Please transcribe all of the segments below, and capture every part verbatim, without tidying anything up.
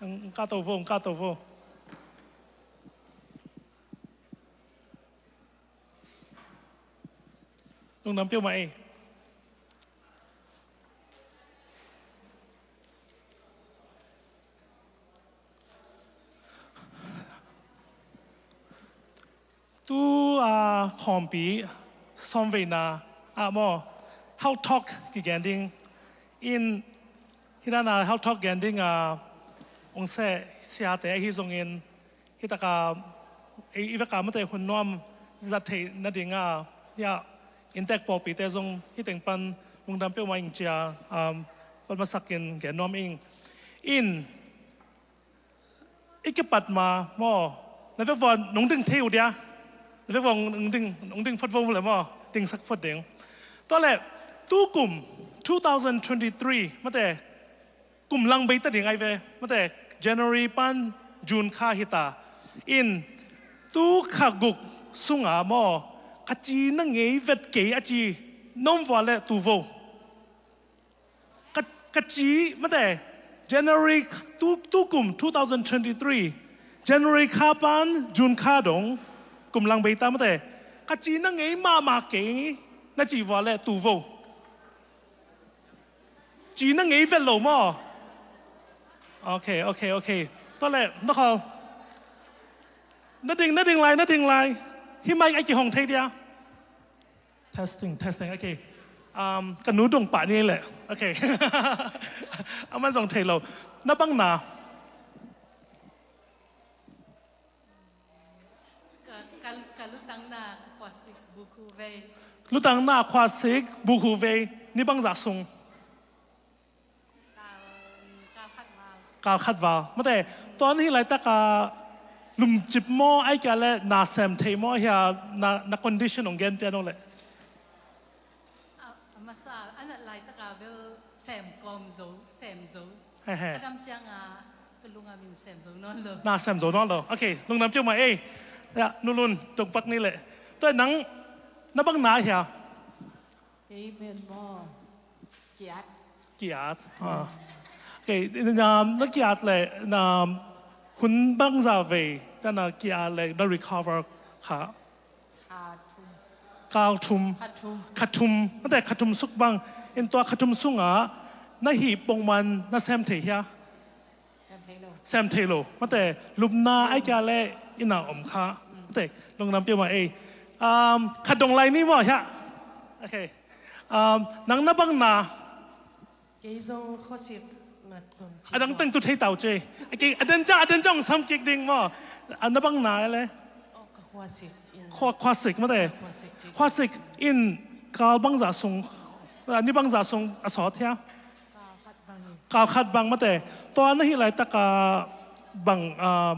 Ang ka to vo, ang ka to vo. Lungdam peuhmah ei. Tu a khawmpi sawmveina ah maw, Health Talk kigen ding in, hi dan a Health Talk gen ding a ong seh siate ahi zongin, hi taka ei i veka mate hun nuam zat theih nading a, ya, inntek pawlpite zong hi teng pan lungdam peuhmah ing cia, um, pan masakin gen nuam ing. In i kipat ma maw, na vekvua nong ding thei uh dia, na vekvua nong ding, nong ding phot vo le maw, dingsak phot ding. Tua le, tu kum two thousand twenty-three mate, kum lang bei ta ding ai ve mate, January pan June kha hita. In tu kha guk sunga maw, ka ci na ngei vet kei a ci, nong vua le tu vo. Ka, ka ci mate, January tu, tu kum two thousand twenty-three, January kha pan June kha dong, kum lang bei ta mate, ka ci na ngei mahmah kei na ci vua le tu vo. Ci na ngei vet lo maw? Ok, ok, ok. Tua le, na khol. Na ding, na ding lai, na ding lai. Hi mic a kihong thei dia. Testing, testing, ok. Um, ka nu dong pah ni le. Ok. Aman zong thei lo. Na bang na? Ka, ka, ka lutang na khuasik bukhu vei. Lutang na khuasik bukhu vei. Ni bang za sung? Kal, kal khat val. Kal khat val. Mate, tua na hih laitak a lumcip maw, ai kia le na sem thei maw, hia na, na condition ong gen pia no le. A, a masa, a nat laitak a bel sem kawm zo, sem zo. He, he. A dam ciang a, ka lung a min sem zo nawn lo. Na sem zo nawn lo. Ok, lungdam peuhmah ei. Ya, Nu Lun, tong pak ni le. Tua nang, na bang na hia? Kei pen maw, ki-at. Ki-at. Ah. Ok, na, na ki-at le, na hun bang za vei, ta na ki-at le, na recover kha. Kha thum. Kal thum. Kha thum. Kha thum. Mate kha thum suk bang. In tua kha thum sunga, na hih pongman na sem thei hia? Sem thei lo. Sem thei lo. Mate, lupna ai kia le ina om kha. Mate, lungdam peuhmah ei. Um, khat dong lai ni maw hia? Ok. Um, nang na bang na? Kei zong khuasik ngat tuam ci. A dang teng tu thei tau ci. Ok, a den ca, a den ca ong sam kik ding maw? A na bang na le? Oh, ka khuasik in. Khua, khuasik mate. Khuasik ci. Khuasik in kal bang za sung, a ni bang za sung a sawt hia? Kal khat bang mate, tua na hih laitak a bang, ah,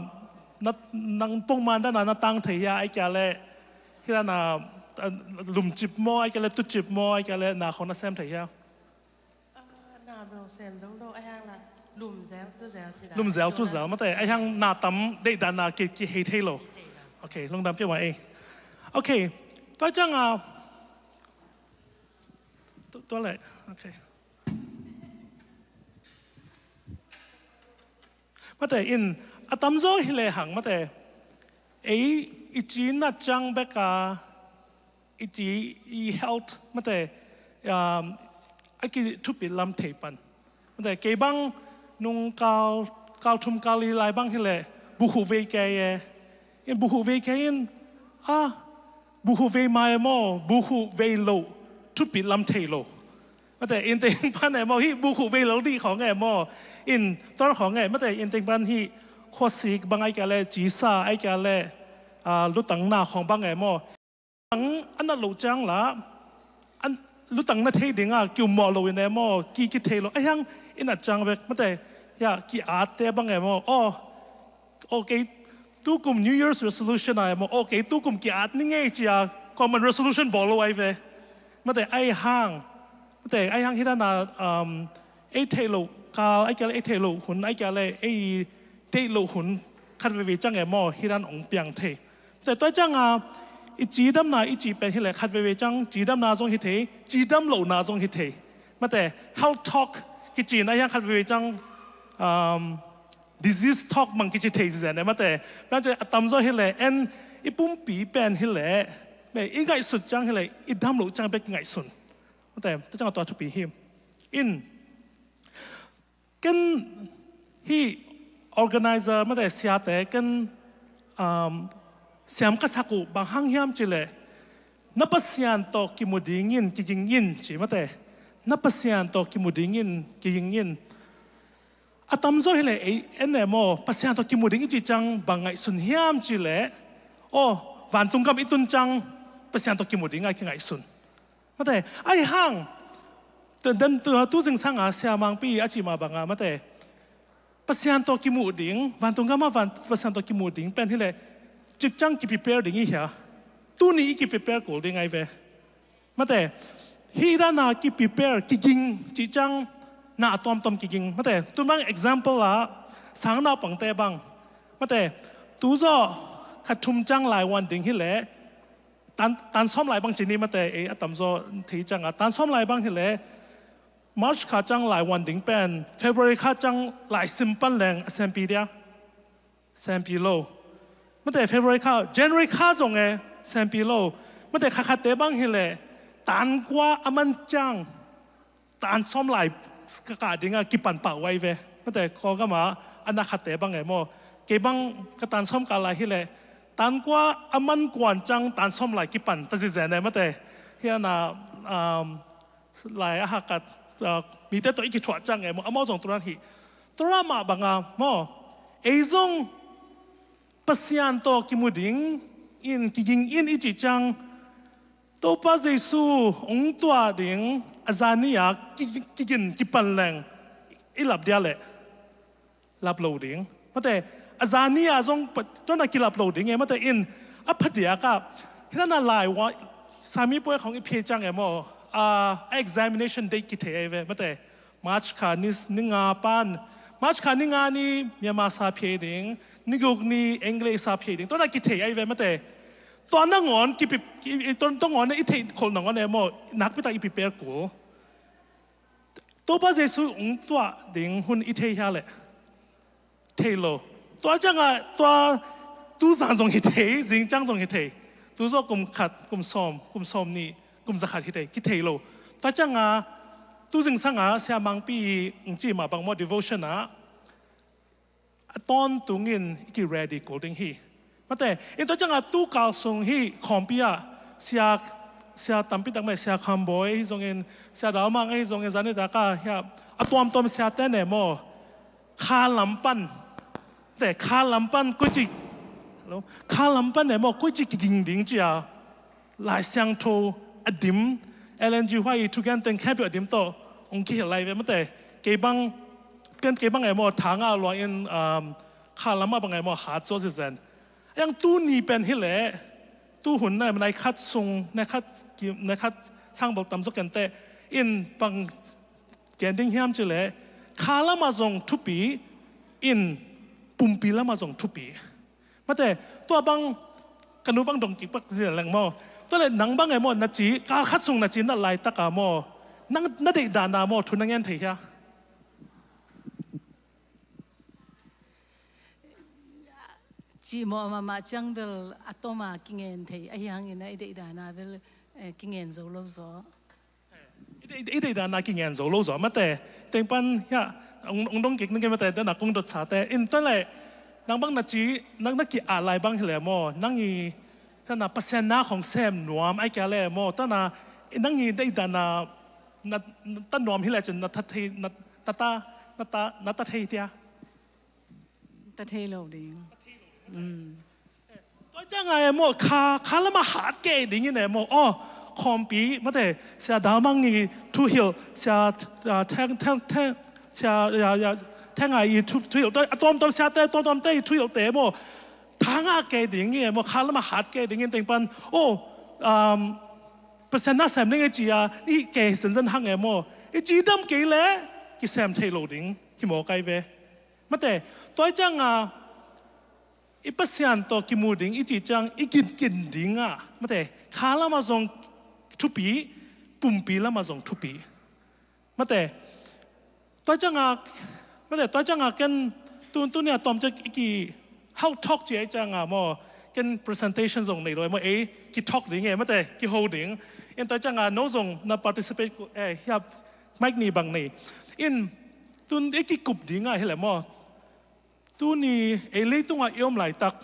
na, nang pongman dan a na tang thei hia, ai kia le hih dan a, ah, lumcip maw, ai kia le tucip maw, ai kia le na khong na sem thei hia? Ah, na bel sem zo lo, ai hang la lumzel tuzel ci la. Lumzel tuzel mate, ai hang na tam deih dan a ki, kihei thei lo. Kihei thei lo. Ok, lungdam peuhmah ei. Ok, tua ciang a, tu, tua le, ok. Mate in a tamzaw hi lehang mate, ei i ci nat ciang bek a i ci i health mate, um, a kithupit lam thei pan. Mate kei bang nung kal, kal thum kal li lai bang hi leh buhu vei kei e. In buhu vei kei in, a, buhu vei mai maw, buhu vei lo, thupit lam thei lo. Mate in teng pan e maw, hih buhu vei lo dih khong e maw, in tor khong e, mate in teng pan hih khuasik bang ai kia le, cisa ai kia le, ah, lutang na khong bang e maw. Ang a nat lo ciang la, an lutang na thei ding a kiummawh lo in e maw, ki, ki thei lo, ai hang i nat ciang bek, mate, ya, ki-atte bang e maw, aw, aw kei tukum New Year's resolution a e maw, aw kei tukum ki-at ni ngei cia common resolution bawl lo ai ve. Mate, ai hang, mate, ai hang hih dan a, um, ei theih loh kal, ai kia le ei theih loh hun, ai kia le ei deih loh hun khat veivei ciang e maw, hih dan ong piang thei. Mate, tua ciang a, i cidamna i cih pen hi leh khat veivei ciang cidamna zong hi thei, cidam lohna zong hi thei. Mate, health talk kici in ai hang khat veivei ciang, um, disease talk bang kici thei zizen e mate. Bang ci a tamzaw hileh en i pumpi pen hileh me i ngaihsut ciang hileh i dam loh ciang bek i ngaihsun. Mate, tua ciang a tua thupi hi. In ken hih organizer mate siate ken um, siam ka sak uh bang hang hiam cileh na Pasian tawh kimu dingin kiging in ci mate. Na Pasian tawh kimu dingin kiging in. A tamzaw hileh ei en e maw Pasian tawh kimu ding i cih ciang bang ngaihsun hiam cileh aw vantung gam i tun ciang Pasian tawh kimu ding a kingaihsun. Mate, ahi hang tu zingsang a siamangpi a cih mah banga mate Pasian tawh kimuh ding vantung gam a van Pasian tawh kimuh ding pen hileh cikciang kiprepare ding i hia? Tuni i kiprepare kul ding ai ve. Mate, hih dana kiprepare kiging cihciang na a tuamtuam kiging mate. Tun bang example ah sang naupangte bang mate, tuzawh khat thum ciang laiwan ding hileh tan, tan sawm lai bang cini mate, ei a tamzaw thei cianga tan sawm lai bang hileh March kha ciang laiwan ding pen February kha ciang lai sim pan leng a sempi dia. Sempi lo. Mate February kha, January kha zong e sempi lo. Mate kha khatte bang hileh tan kua a man ciang tan sawm lai ka kah dinga kipan pah uai ve. Mate Kawlgama a na khatte bang e maw. Kei bang ka tan sawm kah lai hileh tan kua a man kuan ciang tan sawm lai kipan ta zizen e mate. Hiana um, lai a hakat uh, mite tawh i kithuah ciang e maw amau zong turan hi. Turan mah banga maw ei zong Pasian tawh kimu ding in kiging in i cih ciang Topa Jesu hong tuah ding a zani a kigin kipan leng i lap dia leh lap lo ding. Mate a zani a zong tuana kilap lo ding e mate in a phadiak ah hinana lai sami puai khong i phei ciang e maw a examination date kithei ai ve mate. March kha ni nga pan March kha ni nga ni Myanmar sa phei ding, ni guk ni English sa phei ding tuana kithei ai ve mate. Tua nangawn kipi tua nangawn i theih khol nangawn e maw nakpitak i prepare kul. Topa Jesu hong tuah ding hun i thei hia leh thei lo. Tua cianga tua tuzan zong hi thei, zing ciang zong hi thei. Tuzawh kum khat, kum sawm, kum sawm nih, kum zakhat hi thei, kithei lo. Tua cianga tu zingsanga siamangpi hong ci mah bang maw devotion ah a tawntungin i ki ready kul ding hi. Mate in tua cianga tu kal sung hi khawmpi ah sia sia tampi tak mai sia Khamboi ahi zongin sia Dalmang ahi zongin zanitak ah hia a tuamtuam siate ne maw kha lam pan te kha lam pan koici kha lam pan ne maw koici kiging ding cia Lai Siangtho a dim Ellen G White i thugen teng khempeuh a dim tawh hong kihilh lai ve mate. Kei bang ken kei bang e maw thanga luangin kha lam ah bang e maw hat zaw zizen. Yang tu ni pen hileh tu hun na nai khat sung nai khat nai khat sang bawk tam zaw kenteh in bang gen ding hiam cileh kha lamah zong thupi in pumpi lamah zong thupi. Mate tua bang ka nu bang dong kik bak zia leng maw tua le nang bang e maw na ci kal khat sung na ci na laitak a maw nang na deih dana maw thu na ngen thei hia? Cihmawh mahmah ciang bel a tawma kingen thei ahi hangin a i deih dana bel kingen zo lo zaw. I deih dana kingen zo lo zaw mate tengpan hia ung dong kik ningke mate dana kung dot sate in tua le nang bang na ci nang na ki a lai bang hi le maw nang i tana Pasian na khong sem nuam ai kia le maw tana nang i deih dana na ta nuam hi le cin na ta thei na ta na ta na ta thei tia. Ta thei lo ding. Tua cianga e maw kha kha lama hat kei dingin e maw aw khawmpi mate sia Dalmang i thuhilh sia theng theng theng sia ya ya theng a i thuhilh a tuamtuam siate tuamtuamte i thuhilhte maw thanga kei dingin e maw kha lama hat kei dingin tengpan aw Pasian na sem ding e cia i kei sensen hang e maw i ci dam kei le kisem thei lo ding hi maw kai ve. Mate tua cianga i Pasian tawh kimu ding i cih ciang i ginkin dingah mate kha lamah zong thupi pumpi lamah zong thupi. Mate tua cianga mate tua cianga ken Tun tuni a tawm ciang i ki how talk ci a i cianga maw, ken presentation zong nei lo e maw, ei ki talk ding e mate, ki ho ding. In tua cianga no zong na participate ku e, hiap mic ni bang nei. In tun i ki kup dinga hi le maw, tuni ei leitunga i om laitak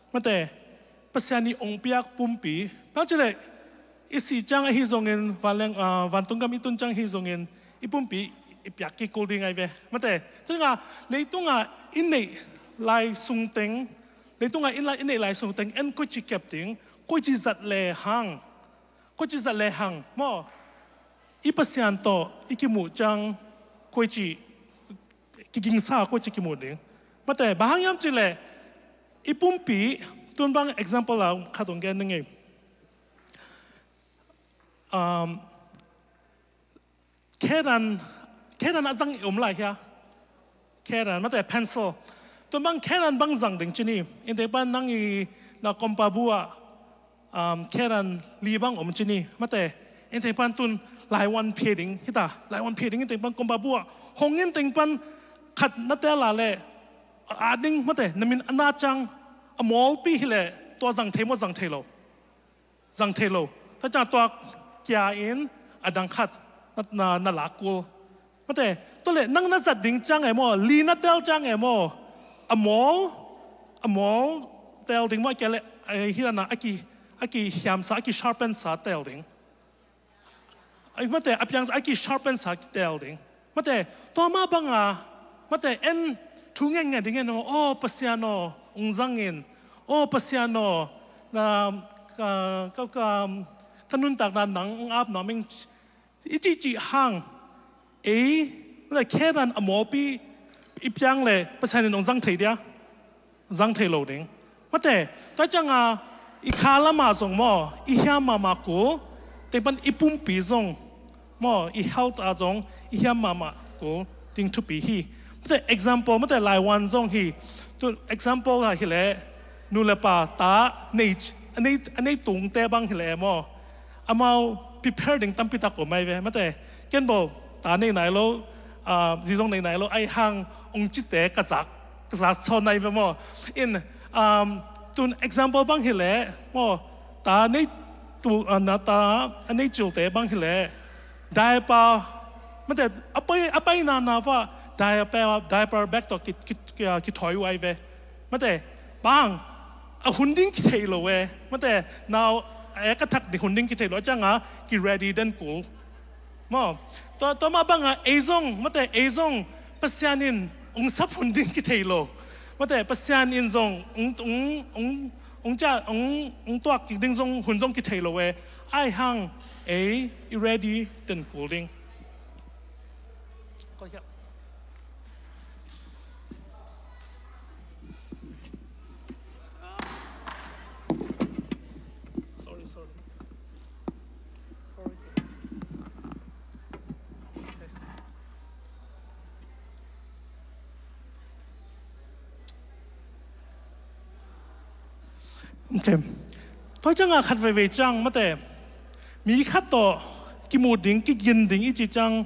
mate, Pasian i ong piak pumpi bang ci le, i si ciang ahi zongin vanleng, ah, vantung gam i tun ciang ahi zongin i pumpi i piak kikul ding ai ve mate. Tunga leitunga i neih lai sungteng, leitunga i neih lai sungteng en koici kep ding, koici zat le hang, koici zat le hang maw, i Pasian tawh i kimuh ciang koici kigingsa, koici kimuh ding mate. Bang hang hiam ci le, i pumpi, tun bang example a khat ong gen ning ei. Um, khedan, khedan a zang i om lai hia? Khedan mate, pencil. Tun bang khedan bang zang ding ci ni. Inteng pan nang i na kompabu ah, um, khedan li bang om ci ni mate. Inteng pan tun laiwan phia ding hita, laiwan phia ding inteng pan kompabu ah hong inteng pan khat na tel a le, a ding mate, na min a na ciang a mawlpi hi le, tua zang thei maw, zang thei lo? Zang thei lo. Tua ciang tua kia in a dang khat na, na, na lak kul mate. Tua le nang na zat ding ciang e maw, li na tel ciang e maw, a mawl, a mawl tel ding maw, a kia le, eh, hi na a ki, a ki hiamsa, a ki sharpen sa tel ding. Ai mate, a piang a ki sharpen sa ki tel ding mate. Tua mah banga mate, en thu ngen ngen ding en aw, aw Pasian aw, ong zangin, aw Pasian aw, na ka, ka, ka, ka nuntakna nang ong ap nuam ing, i cihcih hang ei mate, khedan a mawlpi i piang le Pasian in ong zang thei dia? Zang thei lo ding mate. Tua cianga i kha lama zong maw, i hiam mahmah kul, teng pan i pumpi zong maw, i health a zong i hiam mahmah kul ding thupi hi mate. Example mate, laiwan zong hi. Tu example a hi le, nu le pa ta nei, a nei, a nei tungte bang hi le maw, amau prepare ding tampi tak om ai ve mate. Ken bo ta nei nai lo, ah, zi zong nei nai lo, ai hang ong cite ka zak, ka zak sawn ai ve maw. In, um, tun example bang hi le maw, ta nei tu, ah, na ta a nei cilte bang hi le, diaper mate, a pai, a pai na na va diaper, diaper bag tawh ki, ki, ki, ah, ki thoi uh ai ve mate. Bang a hun ding ki thei lo e mate, nau e ka thak ding hun ding ki thei lo, a cianga ki ready den kul maw. Tua, tua mah banga ei zong mate, ei zong Pasian in ong sap hun ding ki thei lo mate, Pasian in zong ong, ong, ong, ong cia, ong, ong tuak kik ding zong hun zong ki thei lo e. Ai hang ei i ready den kul ding. Sorry, sorry. Sorry. Okay. Tua cianga khat veivei ciang mate, mi khat tawh kimuh ding, kigin ding i ci ciang,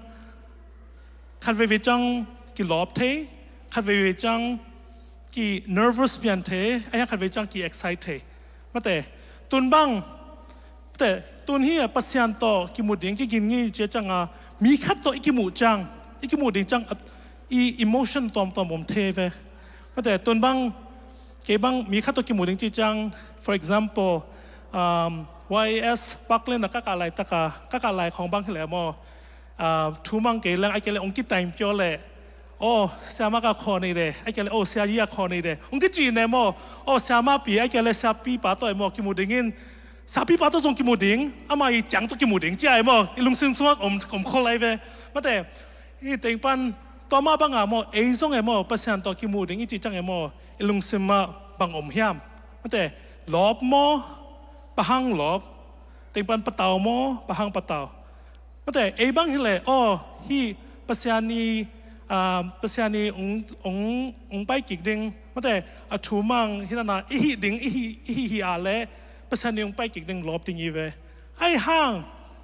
khat veivei ciang kilawp thei, khat veivei ciang ki nervous pian thei, a hiang khat vei ciang ki excite thei mate. Tun bang mate, tun hi a Pasian tawh kimuh ding kigin ngi cia cianga, mi khat tawh i kimuh ciang, i kimuh ding ciang, i emotion tuamtuam om thei ve mate. Tun bang kei bang mi khat tawh kimuh ding ci ciang, for example, um, Y A S Parkland a ka kah laitaka, ka kah lai khawng bang hi le maw, ah, thu mang kei leng a kia le ong kitaim pio le, aw siama ka khaw nei de, a kia le aw siayi a khaw nei de ong kici ne maw. Aw siama pi a kia le siapi pa tawh e maw kimu dingin, siapi pa tawh zong kimu ding, ama i ciang tawh kimu ding ci ai maw, i lungsim sungak om, om khol ai ve mate. I teng pan tua mah banga maw, ei zong e maw Pasian tawh kimu ding i ci ciang e maw, i lungsim mah bang om hiam mate. Lawp maw, pahang lawp, teng pan patau maw, pahang patau. Mate, ei bang hi le, aw, hi Pasian i, ah, Pasian i ung, ung, ung pai kik ding mate, a thu mang hi nana i hi ding, i hi, i hi hi a le Pasian i ung pai kik ding lawp ding i ve. Ai hang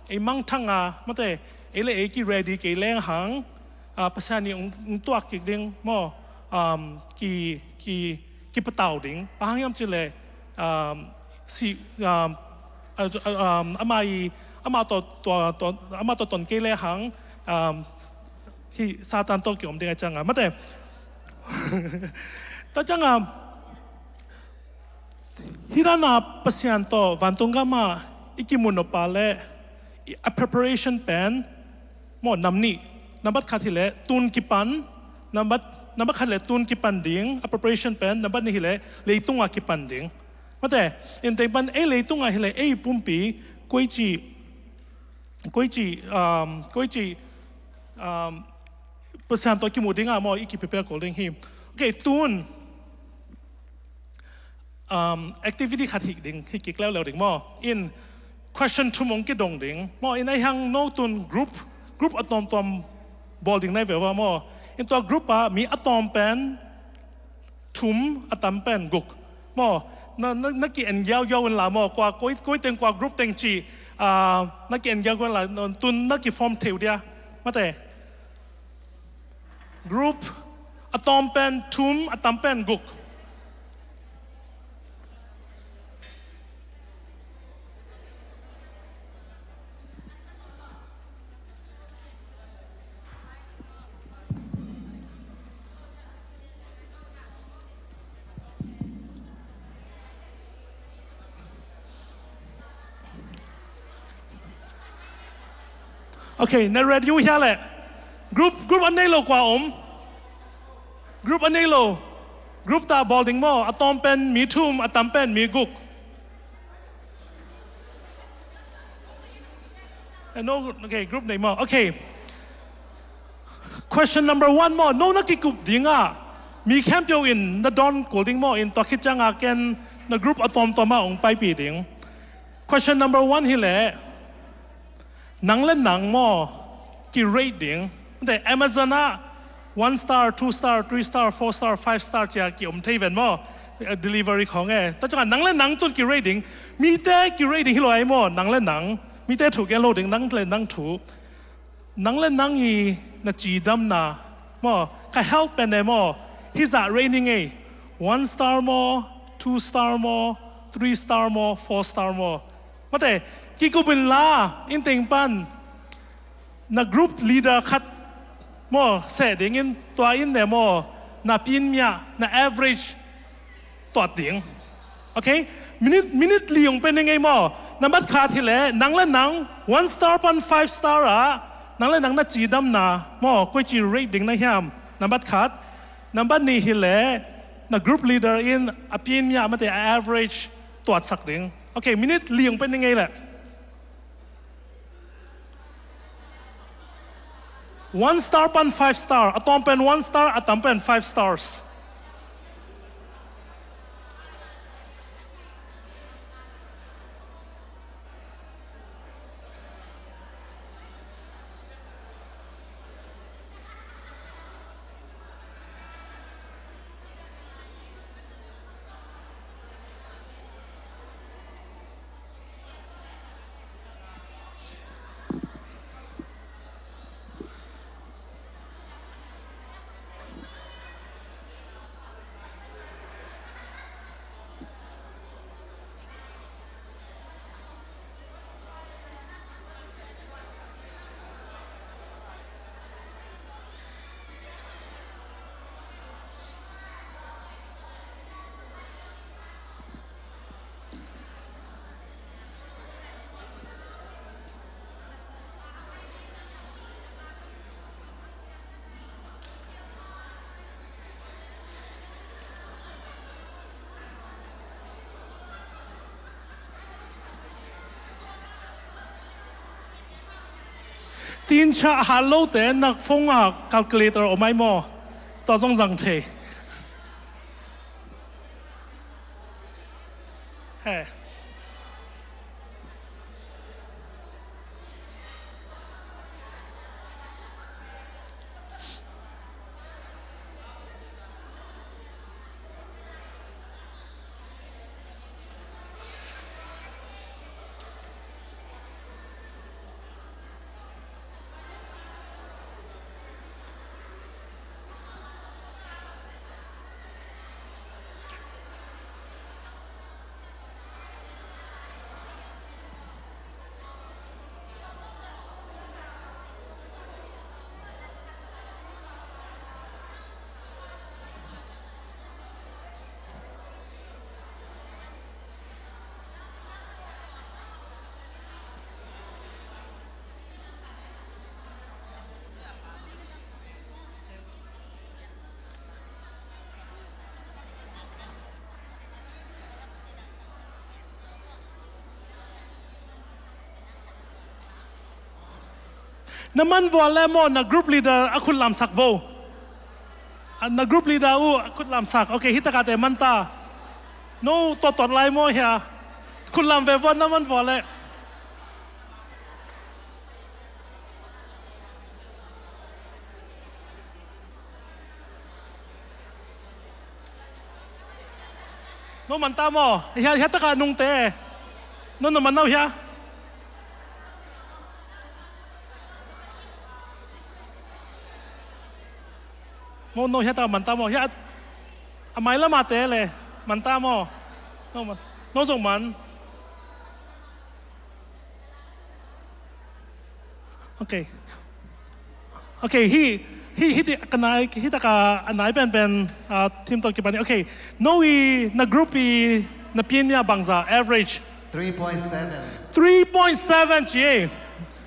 ei mangthang a mate, ei le ei ki ready kei leng hang, ah, Pasian i ung, ung tuak kik ding maw, um, ki, ki, kipatau ding. Bang hang hiam cih leh, um, si, um, uh, um, amah i, amah tawh, tawh, tawh, amah tawh ton kei le hang, um, hih Satan tawh ki-om ding ahih ciangin. Mate. Tua ciangin, hih dan a Pasian tawh vantung gam ah i kimu nop leh, i, a preparation pen, maw, nam nih. Nambat khat hi leh tun kipan, nambat, nambat khat leh tun kipan ding, a preparation pen, nambat nih hi leh leitung ah kipan ding. Mate, inteng pan ei leitung ah hi leh ei pumpi, koici, koici, um, koici, um, Pasian tawh kimu ding ah maw, i ki prepare kul ding hi. Okay, tun, um, activity khat hi ding, hi kik leuleu ding maw. In question thum hong kidong ding. Maw, in ahih hang no tun group, group a tuamtuam bawl ding na hi ve ua maw. In tua group ah mi a tawm pen thum, a tam pen guk. Maw, na, na, na ki-en giaugiau un la maw, kua, koi, koi teng kua group teng cih, ah, na ki-en giaugiau un la, no, tun na ki-form thei uh dia. Mate. Group, a tawm pen thum, a tam pen guk. Okay, na ready uh hia leh? Group, group a nei lo kua om? Group a nei lo. Group tawh bawl ding maw, a tawm pen mi thum, a tam pen mi guk. Eh, no, okay, group nei maw. Okay. Question number one maw, no na kikup ding ah, mi khempeuh in na dawn kul ding maw, in tua khit ciangin ken na group a tuamtuam ah hong paipih ding. Question number one hi leh, nang le nang maw, ki-rate ding. Mate, Amazon ah one star, two star, three star, four star, five star ci-a ki-om thei ven maw. Eh, delivery khawng e. Tua ciangin nang le nang tun ki-rate ding. Mite ki-rate ding hi lo ai maw, nang le nang. Mite thu gen lo ding, nang le nang thu. Nang le nang i na cidamna maw, ka health pen e maw, hih zah rate ning ei. One star maw, two star maw, three star maw, four star maw. Mate, kikup in la, in teng pan na group leader khat maw, seh dingin, tua in ne maw, na pin mia, na average tuat ding. Okay? Minute, minute li hong pe ning ei maw. Nambat khat hi leh, nang le nang, one star pan five star ah, nang le nang na cidamna maw, koici rate ding na hiam. Nambat khat. Nambat nih hi leh, na group leader in a pin mia mate a average tuatsak ding. Okay, minute li hong pe ning ei leh. One star pan five star, a tawm pen one star, a tam pen five stars. Tin cha halo te nak phone a calculator om ai maw? Tua zong zang thei. He. Na man vua le maw, na group leader a khut lamsak vo. A, na group leader uh a khut lamsak. Ok, hi takate man ta. No tottot lai maw hia? Khut lam ve vua, na man vua le. No man ta maw? Hia, hia taka nungte. No, no man nau hia. Mo, no hia taka man ta maw? Hia a mai lama te le man ta maw? No man. No zong man. Ok. Ok, hi, hi, hi ti ka nai, hi taka a nai penpen, ah, team tawh kipan. Ok. No i na group i na pian ia bangza average. Three point seven. Three point seven ci e.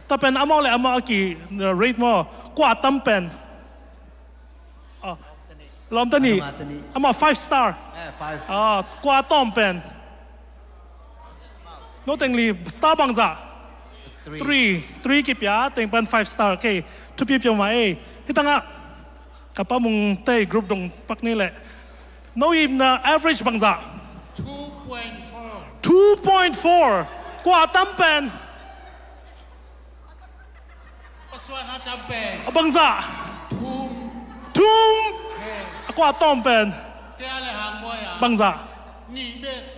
Tua pen amau le amau a ki, uh, rate maw. Kua tam pen. Oh. Lawmta nih. Amah five star. Eh, five. Ah, kua tawm pen. No teng li star bangzah. Three. Three. Three kipia, teng pan five star. Okay. Thupi pia mah ei. Hi tangah. Ka Pa Mung te group dong pak ni leh. No i na average bangzah. Two point four. Two point four. Kua tam pen. A bangzah. Thum. Thum. A kua tawm pen. Bangzah.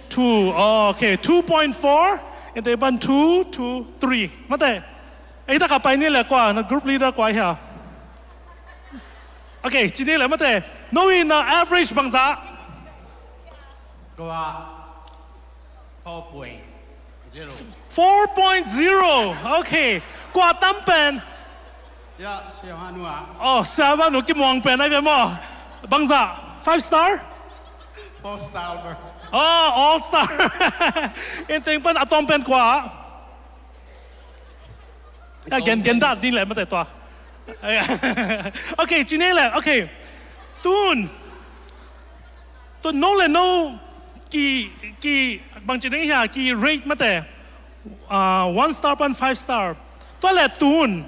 Two. Okay, two point four. Ente pan two, two, three. Mate. Ei taka pai ni le kua, na group leader kua hia. Okay, ci ni le mate. No i na average bangzah. Kua. Four point zero. Four point zero. Okay. Kua tam pen. Ya, siapa nu ah? Oh, siapa nu kimuang pen ai pen maw. Bangzah. Five star? Four star ber. Oh, all star. Inteng pen a tawm pen kua. Ya, gen, gen dat ni le mate tua. Okay, ci ni le. Okay. Tun. Tua no le no ki, ki, bangci ding hia, ki rate mate. Ah, one star pan five star. Tua le tun.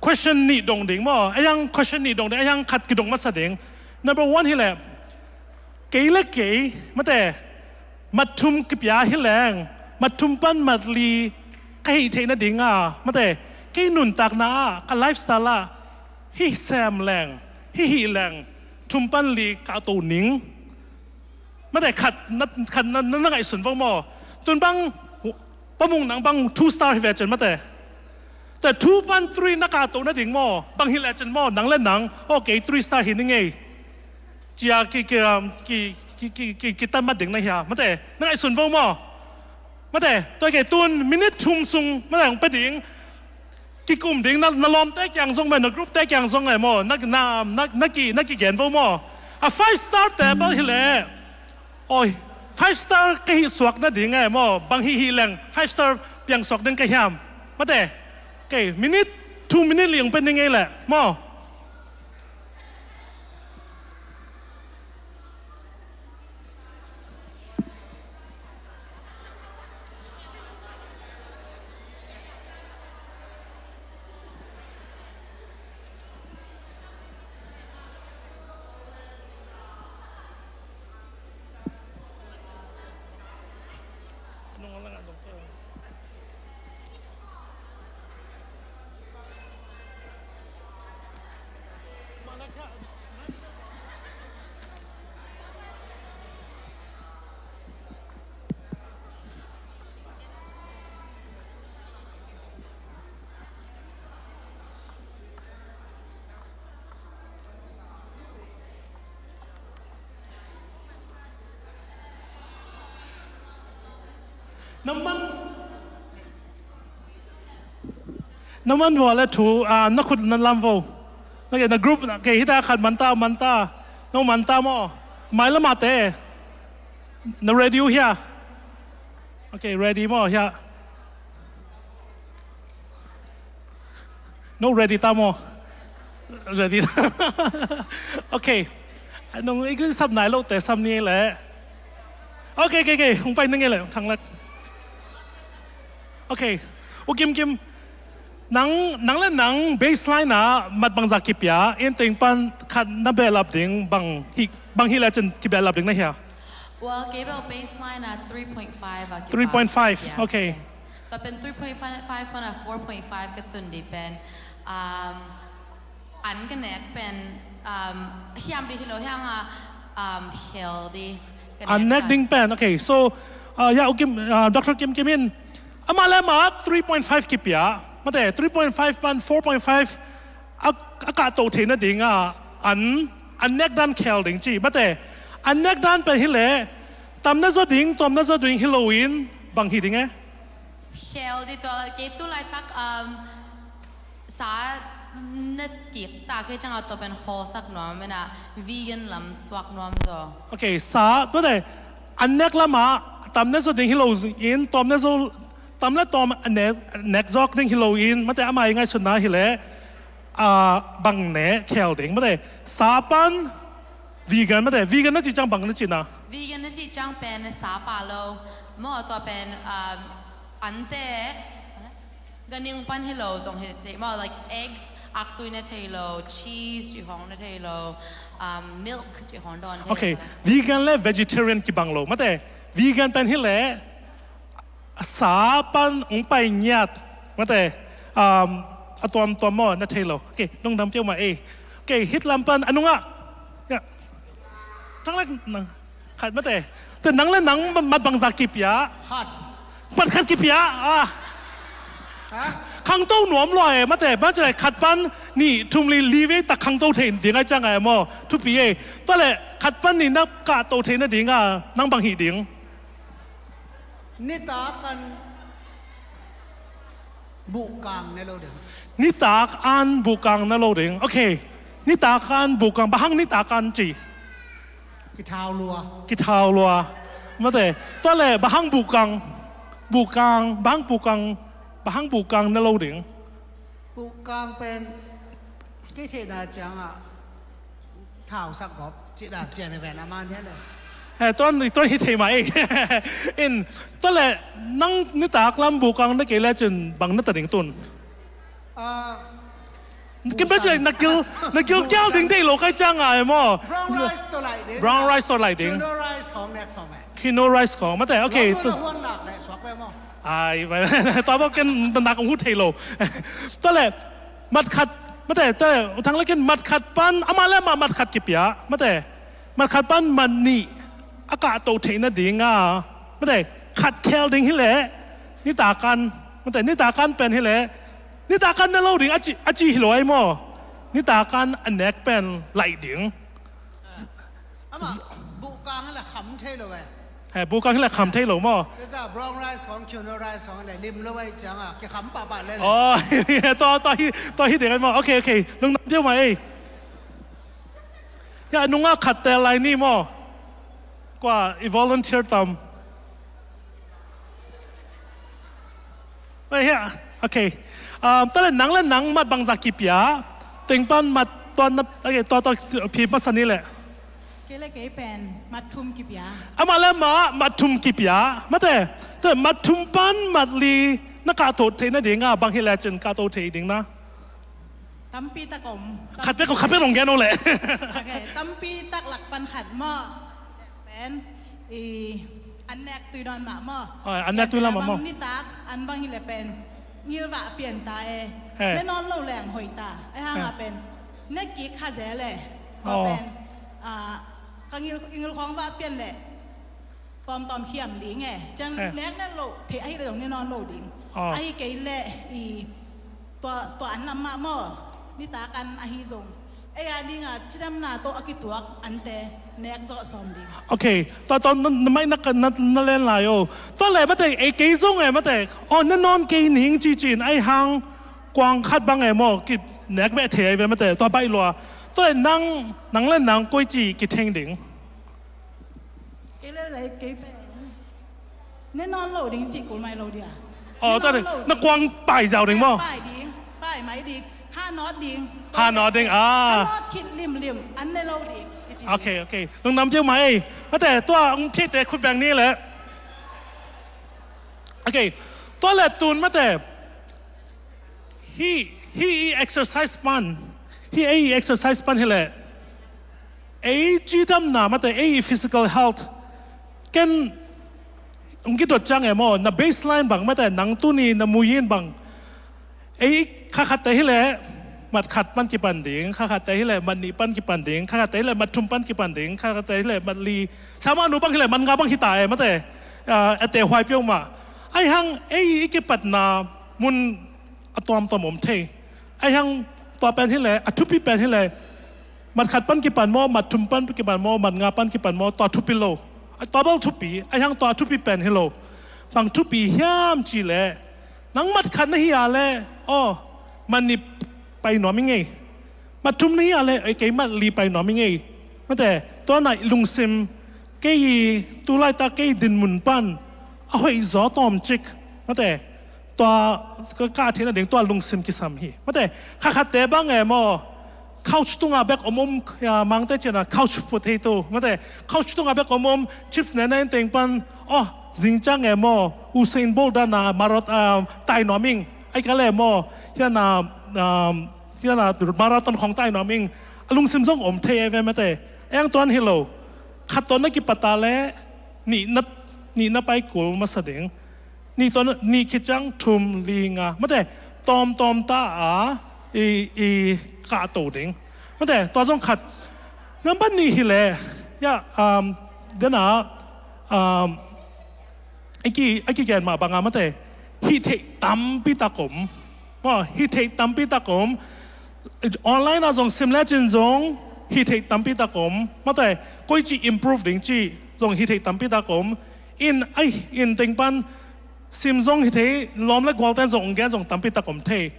Question nih dong ding maw. A yang question nih dong ding. A yang khat kidong masa ding. Number one hi le. Kei le kei, mate. Mat thum kipia hi leng, mat thum pan mat li ka hih theih nading a, mate, kei nuntakna ah, ka lifestyle ah, hih sem leng, hih hih leng, thum pan li ka to ning. Mate, khat na, khat na, na, na ngaihsun vo maw. Tun bang, Pa Mung nang bang two star hi ve cen mate. Te two pan three na ka to nading maw, bang hih le cen maw, nang le nang, okay, three star hi ning ei. Cia ki, ki, um, ki, ki, ki, ki, ki tan mat ding na hia. Mate, na ngaihsun vo maw. Mate, tua kei tun minute thum sung, mate, hong pe ding. Kikum ding, na, na lawmte kiang zong maw, na group te kiang zong maw, na, na, na, na ki, na kigen vo maw. A five star table hi le. Oi, five star ka hih suak nading maw, bang hih hih leng, five star piang suak ding ka hiam. Mate, kei, minute, two minute li hong pe ding ei le, maw. Na man, na man vua le thu, ah, na khut na lam vo. Na ke, na group, na ke hita khat man ta, man ta. No man ta maw. Mai lama te. Na ready uh hia. Okay, ready maw hia. No ready ta maw. Ready. Okay. Nong i sam nai lo te sam ni le. Okay, okay, okay. Hong pai ning le thang lak. Okay. U Kim Kim. Nang, nang le nang baseline ah mat bangzah kipia, in teng pan khat na behlap ding bang hi, bang hi le cin kibehlap ding na hia? Well, kei bel baseline ah three point five ah kipa. Three point five, yeah, okay. Yes. Tua pen three point five pan ah four point five ka tun di pen, um, an ka nek pen, um, hiam di hi lo, hiang a, um, khel di ka nek ding pen. Okay, so, uh, ya, U Kim, uh, Doctor Kim Kim in, amah le amah three point five kipia, mate, three point five pan four point five a, a kahto theihna ding a, an, an nek dan khel ding ci, mate, an nek dan pen hi le, tam na zaw ding, tawm na zaw ding hi lo in, bang hi ding e? Khel di tua, kei tu laitak, um, sa na kik ta kei ciang a tua pen khawlsak nuam, mena vegan lam suak nuam zaw. Okay, sa, tua dei, an nek lam ah tam na zaw ding hi lo in, tawm na zaw, tam le tawm a nek, nek zawk ding hi lo in, mate, amah i ngaihsutna hi le, ah, bang ne khel ding, mate, sa pan vegan, mate, vegan na ci ciang bang na ci na? Vegan na ci ciang pen sa pah lo maw, tua pen, um, ante, ganhing pan hi lo zong hi thei maw, like eggs, aktui na thei lo, cheese cih khawng na thei lo, um, milk cih khawng dawn thei lo. Okay, vegan le vegetarian kibang lo, mate, vegan pen hi le, sa pan hong pai ngiat, mate, um, a tuamtuam maw, na thei lo. Okay, lungdam peuhmah ei. Okay, hih lam pan a nungah, ya, tang lek na, khat, mate. Tua nang le nang mat bangzah kipia? Khat. Mat khat kipia, ah. Ha? Khangto nuam lua e, mate, bang ci le khat pan nih, thum, li, li vei tak khangto thei ding ai ciang ai maw, thupi e. Tua le khat pan nih na kahto theihna ding a, nang bang hih ding? Nitak an buhkang ne lo ding. Nitak an buhkang ne lo ding. Okay. Nitak an buhkang, bang hang nitak an ci? Kithau lua. Kithau lua. Mate, tua le bang hang buhkang, buhkang, bang hang buhkang, bang hang buhkang ne lo ding? Buhkang pen kei theihna ciang a thau sak gawp cih dan pian hi ven a man hian le. Eh, tuan, tuan hi thei mah ei. In, tua le nang nitak lam buhkang na kei le cin bang na ta ding tun? Ah, kin ba cin na gil, na gil kial ding dei lo kai ciang ai maw. Brown rice tawh laih ding. Brown rice tawh laih ding. Quinoa rice khawng nek sawm e. Quinoa rice khawng, mate, okay. Tua huan nak le suak ve maw. Ai, tua bawk ken nak hong hu thei lo. Tua le, mat khat, mate, tua le, U Thang le ken mat khat pan, amah le amah mat khat kipia, mate, mat khat pan mat nih a kahto theihna ding a, mate, khat khel ding hi le, nitak an, mate, nitak an pen hi le, nitak an ne lo ding, a ci, a ci hi lo ai maw, nitak an a nek pen laih ding. Amah buhkang hi le kham thei lo e. Eh, buhkang hi le kham thei lo maw. Tua ciang brown rice khawng, quinoa rice khawng le lim lo e ciang a, kikham pahpah le le. Oh, tua, tua hi, tua hi ding ai maw. Okay, okay. Lungdam peuhmah ei. Ya, nungah khat tel lai ni maw. Kua i volunteer tam. Right here. Okay. Um, tua le nang le nang mat bangzah kipia, teng pan mat tuan na, okay, tua, tua, phi masa ni le. Kei le kei pen mat thum kipia. Amah le amah mat thum kipia. Mate, tua le mat thum pan mat li na kahto theihna ding a, bang hi le cin kahto thei ding na? Tampi tak om. Khat pek, khat pek hong gen o le. Okay, tampi tak lak pan khat maw. Pen, i, an nek tui dawn mah maw. Oh, an nek tui lam mah maw. Bang nitak, an bang hi le pen ngilvah pian ta e. Eh. Ne nawn lo leng hoih ta. Ai hang a pen ne kik kha ze le. Tua pen, ah, ka ngil, i ngil khawng vah pian le. Tawmtawm khiam ding e. Ciang nek ne lo, thei ahi le zong ne nawn lo ding. Ahi kei le i tua, tua an lam mah maw. Nitak an ahi zong. Ei a ding a cidamna tawh a kituak ante nek zawh sawm ding. Okay, tua, tua na, na mai na, na, na len lai o. Tua le mate, ei kei zong e mate. Oh, ne nawn kei ning ci cin ai hang kuang khat bang e maw. Ki nek beh thei ai ve mate. Tua baih lua. Tua le nang, nang le nang koi ci kitheng ding. Kei le le kei pen ne nawn lo ding cih kul mai lo dia. Oh, tua ding na kuang pai zau ding maw? Pai ding, pai mai ding. Ha nawt ding. Ha nawt ding, ah. Ha nawt khit limlim, an ne lo ding. Okay, okay. Lungdam peuhmah ei. Mate, tua hong phiaite khut beng ni le. Okay. Tua le tun mate. Hih, hih i exercise pan, hih ei i exercise pan hileh ei cidamna, mate, ei i physical health, ken hong kidot ciang e maw, na baseline bang, mate, nang tuni na muyin bang, ei kha khatte hileh mat khat pan kipan ding, kha khatte hileh mat nih pan kipan ding, kha khatte hileh mat thum pan kipan ding, kha khatte hileh mat li, sama nu bang hileh mat nga bang hita e, mate, a, ate huai piau mah. Ahi hang ei i kipatna mun a tuamtuam om thei. Ahi hang tua pen hileh, a thupi pen hileh, mat khat pan kipan maw, mat thum pan kipan maw, mat nga pan kipan maw, tua thupi lo. Tua bel thupi, ahi hang tua thupi pen hi lo. Bang thupi hiam cih leh, nang mat khat na hi a leh, aw, mat nih pai nuam i ngei. Mat thum na hi a leh, ei, kei mat li pai nuam i ngei. Mate, tua na lungsim, kei i tu laitak kei dinmun pan a hoih zaw tawmcik, mate, tua ka, ka theihna ding tua lungsim kisam hi. Mate, kha khatte bang e maw, couch tunga bek om om, ya, Mangte cihna couch potato, mate, couch tunga bek om om, chips ne ne teng pan, aw, zing ciang e maw, Usain Bolt dan a marot, ah, tai nuam ing, ai ka le maw, hiana, um, hiana marathon khong tai nuam ing, a lungsim zong om thei e ve, mate. Ahi hang tua hi lo. Khat tawh na kipat a leh nih na, nih na pai kul masa ding. Nih tawh na, nih khit ciang thum, li, nga, mate, tawmtawm ta a i, i kahto ding, mate, tua zong khat. Nambat nih hileh, ya, um, dena, um, a ki, a kigen mah banga, mate, hih theih tampi tak om. Maw, hih theih tampi tak om. Online ah zong sim lecin zong hih theih tampi tak om, mate, koici improve ding cih zong hih theih tampi tak om. In, ai, in teng pan sim zong hih theih, lawm le gualten zong ong gen zong tampi tak om thei.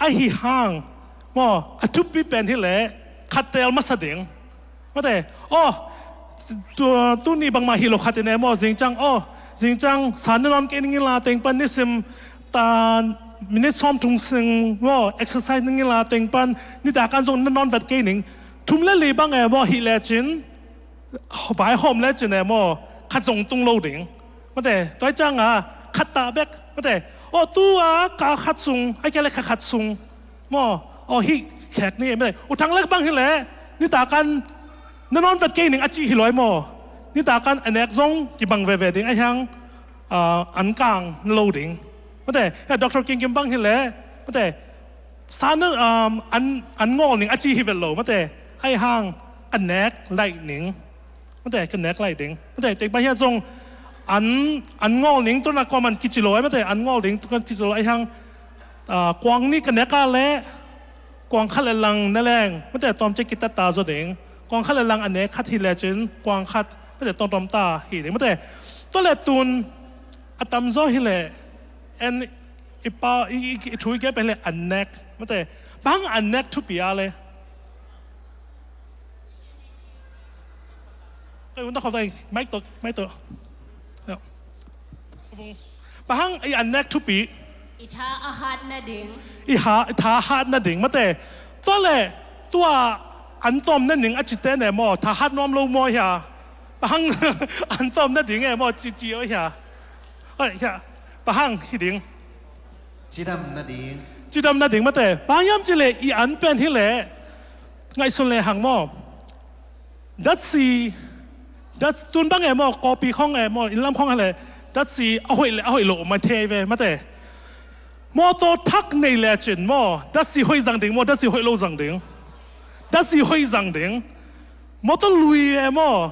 Ahi hang, maw, a thupi pen hileh khat teel masa ding. Mate, aw, tu, tuni bangmah hi lo khat in e maw, zing ciang, aw, zing ciang sa na nawn kei ning inla teng pan nisim ta minute sawm thum sing maw, exercise ning inla teng pan nitakan zong na nawn vet kei ning. Thum le li bang e maw, hih lecin, vaihawm lecin e maw, khat zong tung lo ding. Mate, tua ciang a, khat ta bek, mate, aw, tu a ka khat sung, ai ka le kha khat sung maw, aw, hih khek ni, mate, U Thang le bang hileh nitakan na nawn vet kei ning a cih hi lo e maw. Nitakan a nek zong kibang veve ding, ahi hang, ah, an kang na lo ding. Mate, ya, Doctor Kim Kim bang hileh, mate, sa na, um, an, an ngawl ning a cih hi vet lo, mate, ahi hang ka nek laih ning. Mate, ka nek laih ding. Mate, teng pan hiah zong an, an ngawl ning, tua na kuaman kici lo, mate, an ngawl ding, tua kici lo, ahi hang, ah, kuang nih ka nek a leh, kuang khat le lang ne leng, mate, tawmcik kitat ta zaw ding. Kuang khat le lang a nek khat hi lecin, kuang khat, mate, tawmtawm ta hi ding. Mate, tua le tun a tamzaw hileh, en i pa, i, i, i thu i gen pen hileh an nek, mate, bang an nek thupi a leh. Kei un ta khawm ta, mic tawh, mic tawh. Ya. Bang hang i an nek thupi. I tha a hat nading. I ha, i tha hat nading, mate. Tua le, tua an tawm nading a cite ne maw, tha hat nuam lo maw hia. Bang hang an tawm nading e maw, ci ci o hia. Oi, hia. Bang hang hi ding. Cidam nading. Cidam nading, mate. Bang hiam cih leh i an pen hileh ngaihsun le hang maw. Datsi, dats, tun bang e maw, kawpi khong e maw, innlam khong hileh datsi a hoih le a hoih lo om a thei ve, mate. Mawtaw thak nei lecin maw, datsi hoih zang ding maw, datsi hoih lo zang ding. Datsi hoih zang ding. Mawtaw lui e maw,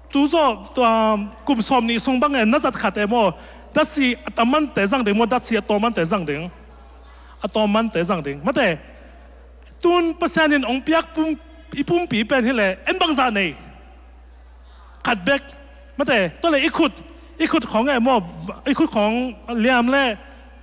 tu zaw, tua, kum sawm nih sung bang e, na zat khat e maw, datsi a tam mante zang ding maw, datsi a tawm mante zang ding. A tawm mante zang ding. Mate, tun Pasian in ong piak pum, i pumpi pen hileh, en bangzah nei. Khat bek. Mate, tua le i khut, i khut khong e maw, i khut khong liam le,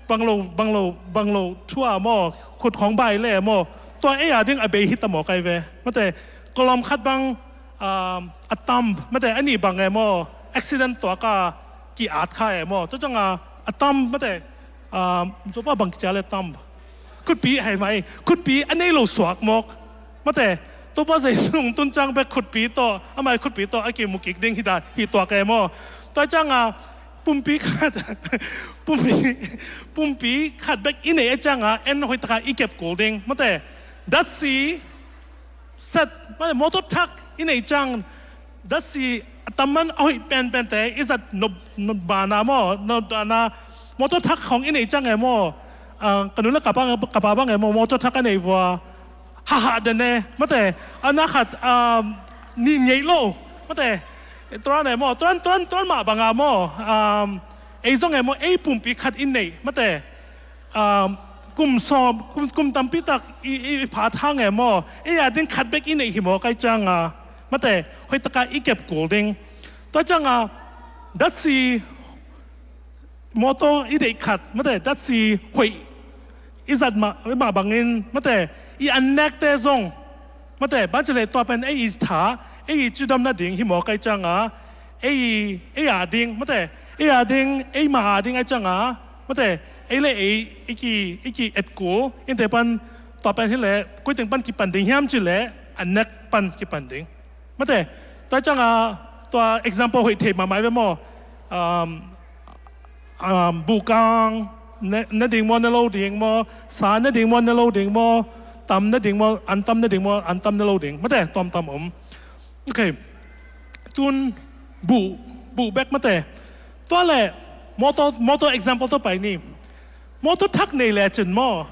bang lo, bang lo, bang lo thu a maw, khut khong bai le maw, tua ei a ding a bei hi ta maw kai ve. Mate, kolom khat bang, um, a tam, mate, a nih bang e maw, accident tuak a ki-at kha e maw. Tua ciang a, a tam, mate, um, Zopa bang kici a le tam. Khutpi hei mai, khutpi a nei lo suak mawk. Mate, Topa Jesu tun ciang bek khutpi tawh, amah khutpi tawh a kimu kik ding hi ta, hi tuak e maw. Tua ciang a, Pumpi khat, pumpi, pumpi khat bek i neih a cianga en hoih taka i kep kul ding. Mate, datsi set, mate, motor thak i neih ciang, datsi a tamman a hoih penpente i zat nop, nop bana maw, nop bana motor thak khong i neih ciang e maw. Ah, ka nu le ka pa, ka pa bang e maw, motor thak a neih vua. Haha den e, mate, a na khat, ah, ni ngei lo, mate, turan e maw, turan, turan, turan mah banga maw, ah, ei zong e maw, ei pumpi khat i neih, mate, ah, kum sawm, kum, kum tampi tak i, i, i pha thang e maw, ei a ding khat bek i neih hi maw, kai cianga, mate, hoih taka i kep kul ding. Tua cianga, datsi motor i deih khat, mate, datsi hoih i zat mah, mah bangin, mate, i an nekte zong, mate, bang ci le tua pen ei i tha, ei i cidam nading hi maw, kai cianga, ei, ei a ding, mate, ei a ding, ei mah a ding, ai cianga, mate, ei le ei, i ki, i ki et kul, innte pan, tua pen hi le, koi teng pan kipan ding hiam ci le, an nek pan kipan ding. Mate, tua cianga, tua example hoih thei mahmah ve maw. Um, um, buhkang, ne, ne ding maw, ne lo ding maw, sa ne ding maw, ne lo ding maw, tam ne ding maw, an tam ne ding maw, an tam ne lo ding. Mate, tuamtuam om. Ok. Tun buh, buh bek mate. Tua le, motor, motor example tua pai ni. Motor thak nei le cin maw.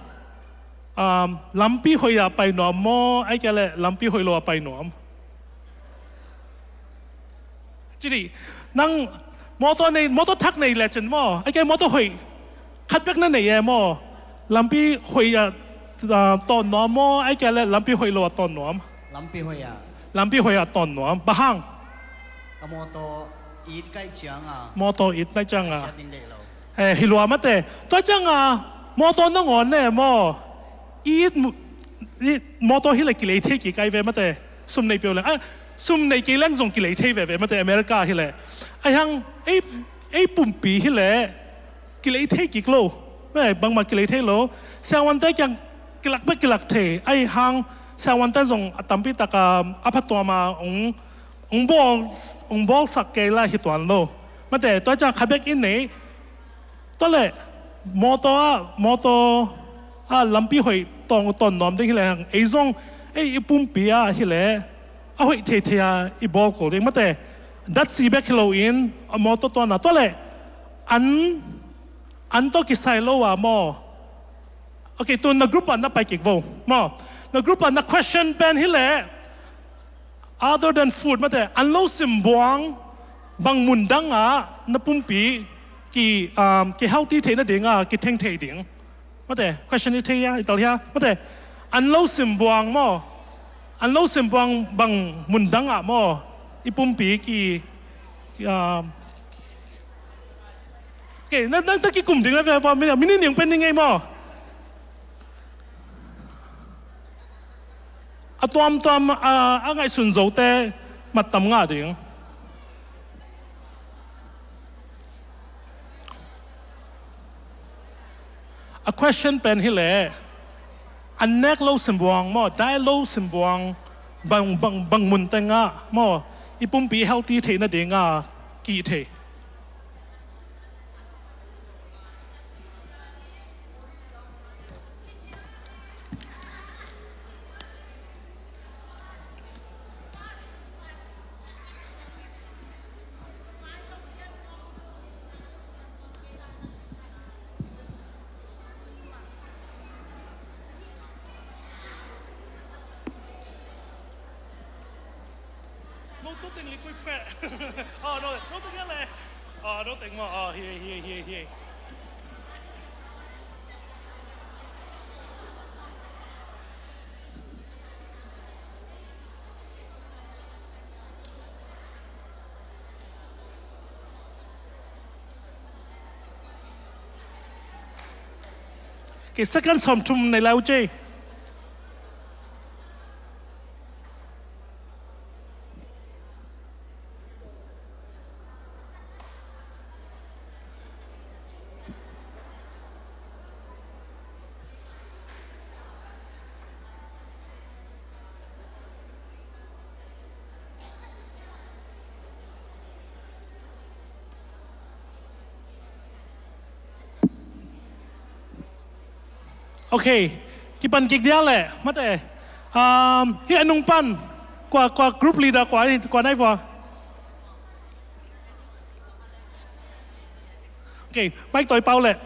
Um, lampi hoih a pai nuam maw, ai kia le lampi hoih lo a pai nuam. Cidi, nang motor nei, motor thak nei le cin maw, ai kia motor hoih khat bek na nei e maw, lampi hoih a, ah, ton nuam maw, ai kia le lampi hoih lo a ton nuam. Lampi hoih a. Lampi hoih a ton nuam. Bang hang? Ka motor it kai cianga. Motor it kai cianga. Siat ding deih lo. Eh, hi lua mate. Tua cianga, motor nangawn ne maw. It mu-, it motor hi le kilei thei kik ai ve mate. Sum nei piau leng. Ah, sum nei kei leng zong kilei thei veve mate America hi le. Ai hang, ei, ei pumpi hi le. Kilei thei kik lo. Mate, bangmah kilei thei lo. Siangvante kiang kilak bek kilak thei. Ai hang, siangvante zong a tampi taka, a phatuama, ung, ung bawl, ung bawlsak kei la hi tuan lo. Mate, tua ciang khat bek in nei, tua le, motor ah, motor ah lampi hoih tawng ton nuam ding hi le hang, ei zong, ei i pumpi ah hi le, a hoih thei thei a i bawl kul ding. Mate, datsi bek hi lo in, a motor tuan a, tua le, an, an tawh kisai lo a maw. Ok, tu na group ah na pai kik vo. Maw, na group ah na question pen hi le, other than food, mate, an lo simbuang, bang mun dang ah, na pumpi, ki, um, ki healthy theih nading ah, ki theng thei ding. Mate, question i thei hia, i tal hia, mate, an lo simbuang maw, an lo simbuang bang mun dang ah maw, i pumpi ki, ki, um, ok, na, na, na kikum ding na ve, mini ning pen ni ngei maw. A tuamtuam, a, a ngaihsun zote mattam ngah ding. A question pen hi le, an nek lo simbuang maw, dai lo simbuang bang, bang, bang mun tengah maw, i pumpi healthy theih nadingah ki thei. No, no teng li kui phe. Oh, no, no teng ya le. Oh, no teng mo. Oh, hi, hi, hi, hi. Ki second sawmthum nei lai uh ci. Ok, kipan kik dia leh, mate. Um, hih a nung pan, kua, kua group leader, kua, kua nai vua. Ok, mic tawi pau leh.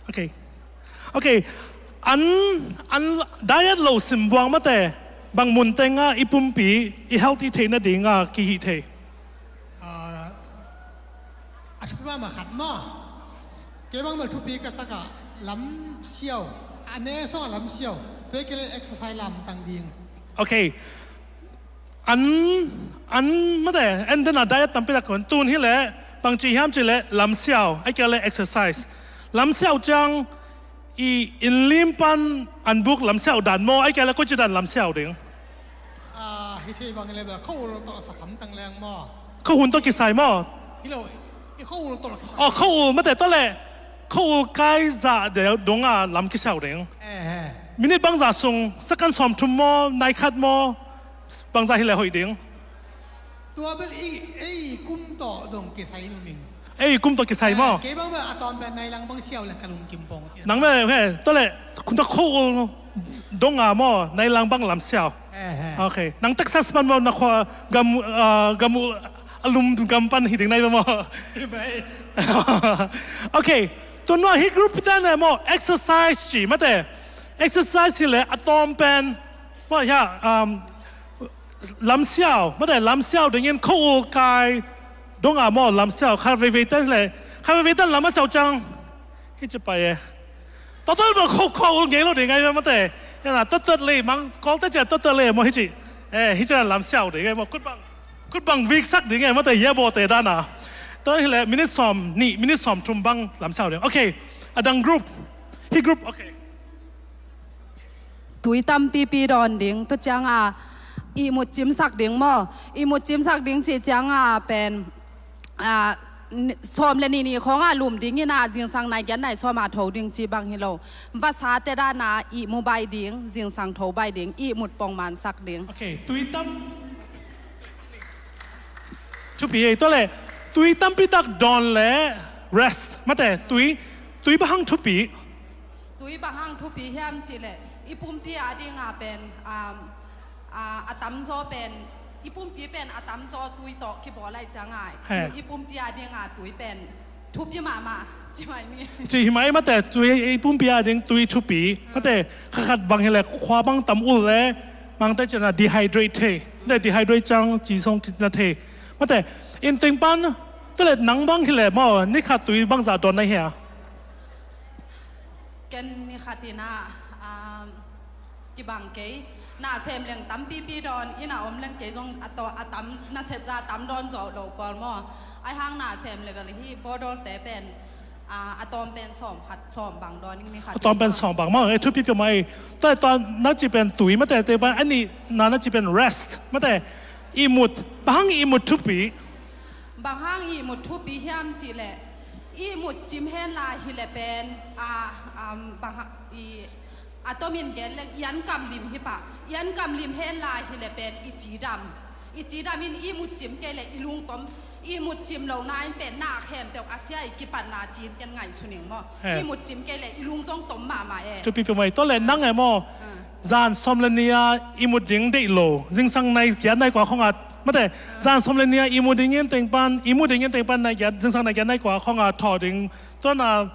Ok. Ok. An, an diet lo simbuang mate, bang mun teng ah i pumpi, i healthy theih nading ah kihih thei. Ah, a thupi mahmah khat maw. Kei bang bel thupi ka sak ah lam siau. A ne sawng ah lam siau. Tua hi kei leh exercise lamdang ding. Ok. An, an mate, an den a diet tampi tak kon. Tun hi leh, bang ci hiam cih leh, lam siau. Ahih kei leh exercise. Lam siau ciang, i inn lim pan an buk lam siau dan maw, ahih kei leh koici dan lam siau ding. Ah, hi thei bang leh bel, khuaul tawh sa khamtang leng maw. Khuahun tawh kisai maw. Hi lo, i khuaul tawh kisai. Oh, khuaul mate tawh leh, khuaul kai zah dong a lam kisiau ding. Eh, eh. Minute bangzah sung, second sawmthum maw, nai khat maw, bangzah hi leh hoih ding. Tua bel i, ei kum tawh dong kisai nu ming. Ei kum tawh kisai maw. Eh, kei bang bel a tawm bel nai lang bang siau leh ka lungkim pong ci. Nang bel, ok, tua leh, kum tawh khuaul dong a maw, nai lang bang lam siau. Eh, eh. Ok, nang Texas pan maw, na khua gam, ah, gam uh, a lum gam pan hi ding nai bang maw. Hi bai. Ok, tua nuai hih group pi tan leh maw, exercise ci, mate. Exercise hi leh, a tawm pen, maw, ya, um, lam siau, mate, lam siau dingin khuaul kai dong a maw, lam siau, kha veivei tan leh, kha veivei tan lam a siau ciang. Hi ci pai e. Tawh tawh maw khuaul, khuaul ngei lo ding ngai mate. Ya na, tawh tawh lei, mang kawlte ciang tawh tawh lei maw hi ci. Eh, hi ci lam siau ding ngai maw, kut bang. Kut bang vik sak ding ngai mate, ya bawte dan a. Tua hi leh, minute sawm, nih, minute sawmthum bang lam siau ding. Ok, a dang group. Hih group, ok. Tui tampipi dawn ding, tua ciang a ihmut cimsak ding maw. Ihmut cimsak ding cih ciang a pen, ah, ni, sawm leh nih ni khawng a lum ding in a zingsang nai giat nai sawm a tho ding cih bang hi lo. Vasate dan a ihmu baih ding, zingsang tho baih ding, ihmut pongmansak ding. Ok, tui tam. Thupi ei, tua leh, tui tampi tak dawn leh rest, mate, tui, tui bang hang thupi. Tui bang hang thupi hiam cih leh, i pumpi a ding a pen, um, ah, a tamzaw pen, i pumpi pen a tamzaw tui tawh kibawl lai ciang a, he, i pumpi a ding a tui pen thupi mahmah, ci mai ni. Ci hi mai mate, tui, i pumpi a ding tui thupi, hmm, mate, kha khat bang hi leh, khua bang tam ul leh, mangte cih na dehydrate thei, mate, dehydrate ciang ci sawng kik na thei. Mate, in teng pan, tua leh nang bang hi leh maw, ni khat tui bangzah dawn na hia. Ken ni khat in a, um, kibang kei. Na sem leng tampipi dawn, inn a om leng kei zong a taw, a tam, nasep zah tam dawn zawh lo pawl maw. Ahi hang na sem leh bel hih bawdawlte pen, ah, a tawm pen sawm khat, sawm bang dawn ing ni khat. A tawm pen sawm bang maw, eh, thupi peuhmah ei. Tua, tua na ci pen tui mate, teng pan a nihna na ci pen rest mate. Ihmut, bang hang ihmut thupi. Bang hang ihmut thupi hiam cih leh, ihmut cim hen la hi leh pen, a, um, bang hang, i, a tomin gen leng, i an kam lim hi pah. I an kam lim hen la hi leh pen, i cidam. I cidam in ihmut cim kei leh, i lungtom, ihmut cim lo na in pen, na khempeuh a sia i kipatna ci-in ken ngaihsun ing maw. He. Ihmut cim kei leh, i lung zong tom mahmah e. Thupi peuhmah ei, tua leh nang e maw. Hmm. Zan sawm leh nih a ihmut ding deih lo, zingsang nai giat nai kua khawng a, mate, zan sawm leh nih a ihmut ding in teng pan, ihmut ding in teng pan nai giat, zingsang nai giat nai kua khawng a thawh ding, tua na